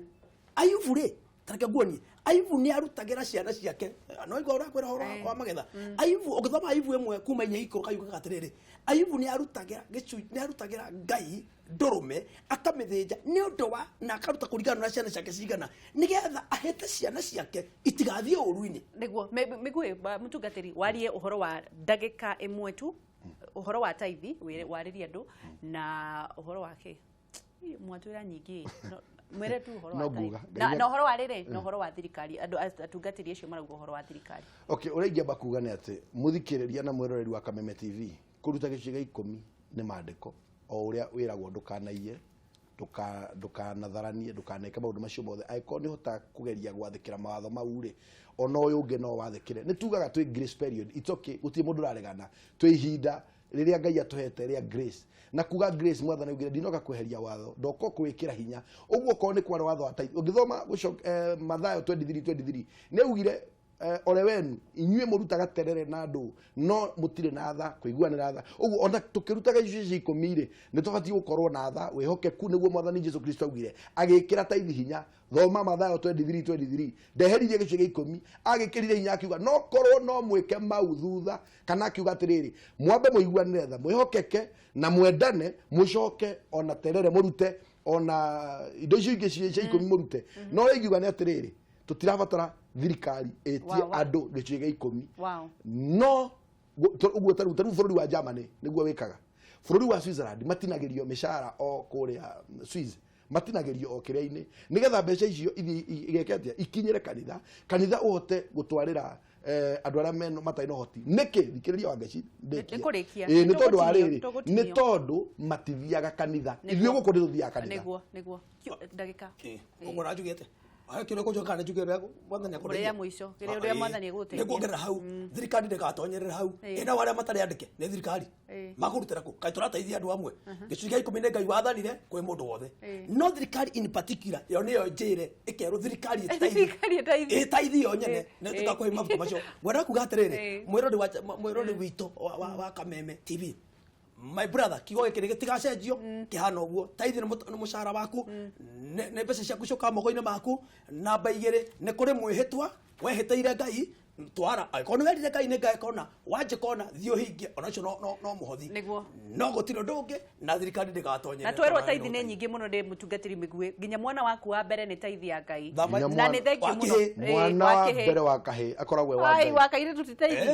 Ayubu rĩ, tareke nguonie, Ayubu nĩ arutagĩra ciana ciake, no igua ũrakwĩra ũhoro wa magetha. Ayubu, ũngĩthoma Ayubu ĩmwe kuma inya ikũrũka yugaga atĩrĩrĩ, Ayubu nĩ arutagĩra nĩ arutagĩra Ngai ndũrũme akamĩthĩnja nĩ ũndũ wa na akaruta kũringana na ciana ciake cigana nĩgetha ahĩte ciana ciake itigathiĩ ũũru-inĩ. Nĩguo Mĩgwi mũtungatĩri warie ũhoro wa ndagĩka ĩmwe tu, ũhoro wa taithi warĩrie andũ na ũhoro wa kĩ mwatwĩra nyingĩ mwĩre tu ũhoro wa taithi na ũhoro wa rĩrĩ na ũhoro wa thirikari, andũ atungatĩri acio marauga ũhoro wa thirikari. Okay, ũrĩa ingĩamba kuga nĩ atĩ mũthikĩrĩria na mwĩroreri wa Kameme TV, kũruta gĩcunjĩ gĩa 10 nĩ maandĩko o ũrĩa wĩragwo ndũkanaiye, ndũkanatharanie, ndũkaneke maũndũ macio mothe. Angĩkorwo nĩ ũhotaga kũgeria gwathĩkĩra mawatho mau rĩ, ona ũyũ ũngĩ no wathĩkĩre. Nĩ tugaga twĩ grace period, it's okay, gũtirĩ mũndũ ũraregana, twĩ ihinda rĩrĩa Ngai atũhete rĩa grace. Na kuga grace, mwathani augire ndinoka kweheria watho, ndoka kũwĩkĩra hinya. Ũguo okorwo nĩ kwarĩ watho wa tithe, ũngĩthoma Mathayo 23:23 nĩ augire ole wenu inyuĩ mũrutaga terere na andũ no mũtirĩ na tha, kũiguanĩra tha. Ũguo ona tũkĩrutaga gĩcunjĩ cia 10 rĩ, nĩ tũbatiĩ gũkorwo na tha, wĩhokeku, nĩguo mwathani Jesu Kristo augire agĩkĩra taithi hinya. Thoma Mathayo 23:23, ndeheririe gĩcunjĩ gĩa 10, agĩkĩrire hinya akiuga no korwo no mwĩke mau thutha, kana akiuga atĩrĩrĩ, mwambe mũiguanĩre tha, mwĩhokeke na mwendane, mũcoke ona terere mũrute, ona indo icio ingĩ cia 10 mũrute. No ũrĩa ingiuga nĩ atĩrĩrĩ, tũtirabatara thirikari ĩtie andũ gĩcunjĩ gĩa 10. No ũguo ta rĩu bũrũri wa Germany nĩguo wĩkaga. Bũrũri wa Switzerland matinagĩrio mĩcara o kũrĩa Swiss, matinagĩrio o kĩrĩa-inĩ nĩgetha mbeca icio ithiĩ igeke atĩa, ikinyĩre kanitha, kanitha ũhote gũtwarĩra andũ arĩa matarĩ na ũhoti. Nĩkĩ? Thikĩrĩria Wangeci ndĩkie. Nĩ tondũ wa rĩrĩ, nĩ tondũ matithiaga kanitha. Ithuĩ gũkũ nĩ tũthiaga kanitha. Nĩguo, nĩguo. Ndagĩka. Ũguo ũranjugĩte. Kĩrĩa kũnjoka nĩ njuge ũrĩa mwathani akũndeithia. Ũrĩa mũico, kĩrĩa ũrĩa mwathani egũgũteithia. Nĩ kuongerera hau thirikari ndĩgatonyerera hau. Ĩna arĩa matarĩ andĩke nĩ thirikari makũrutĩra kũ? Kaĩ tũrateithia andũ amwe? Gĩcunjĩ gĩa 10 nĩ Ngai wathanire kwĩ mũndũ wothe, no thirikari in particular yo nĩyo njĩre ĩkerwo thirikari ĩteithie, ĩteithie yo nyene. Nĩ tũtakũhe mabuku macio. Ngwenda kuga atĩrĩrĩ, mwĩrori witũ wa Kameme TV, my brother, kiugo gĩkĩ gĩtigacenjio, kĩhana ũguo. Taithi nĩ mũcara waku, nĩ mbeca ciaku ciũkaga moko-inĩ maku. Namba 2 nĩ kũrĩ mwĩhĩtwa wehĩtĩire Ngai, twara. Angĩkorwo nĩ werire Ngai nĩ Ngai kona wanjĩ kona, thiĩ ũhingie ona ũcio no mũhothi. No gũtirĩ ũndũ ũngĩ na thirikari ndĩgatonyerere. Na twerwo taithi nĩ nyingĩ mũno ndĩ mũtungatĩri Mĩguĩ, nginya mwana waku wa mbere nĩ taithi ya Ngai. Na nĩ thengiũ mũno. Mwana wa mbere wa kahĩ akoragwo wa Ngai. Wa kairĩtu ti taithi.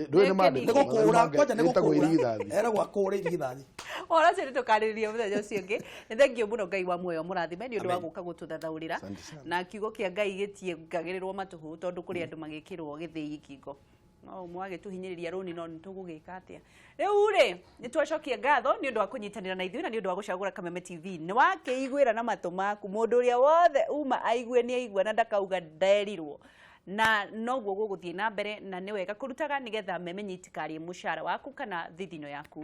Ndũĩ nĩ maandĩko. Nĩ gũkũra kwanja, nĩ gũkũra eragwo akũre irigithathi. Ũhoro ũcio nĩ tũkarĩrĩria mũthenya ũcio ũngĩ. Nĩ thengiũ mũno, Ngai wa muoyo mũrathime nĩ ũndũ wa gũka gũtũthathaũrĩra. Na kiugo kĩa Ngai gĩtiengagĩrĩrwo matũhũ, tondũ kũrĩ andũ magĩkĩrwo gĩthĩi ngingo. No mwagĩtũhinyĩrĩria rũni, no nĩ tũgũgĩka atĩa? Rĩu rĩ, nĩ twacokia ngatho nĩ ũndũ wa kũnyitanĩra na ithuĩ na nĩ ũndũ wa gũcagũra Kameme TV. Nĩ wakĩiguĩra na matũ maku, mũndũ ũrĩa wothe uma aigue nĩ aigua na ndakauga nderirwo. Na noguo gũgũthiĩ na mbere, na nĩ wega kũrutaga nĩgetha memenye itikarie mũcara waku kana thithino yaku.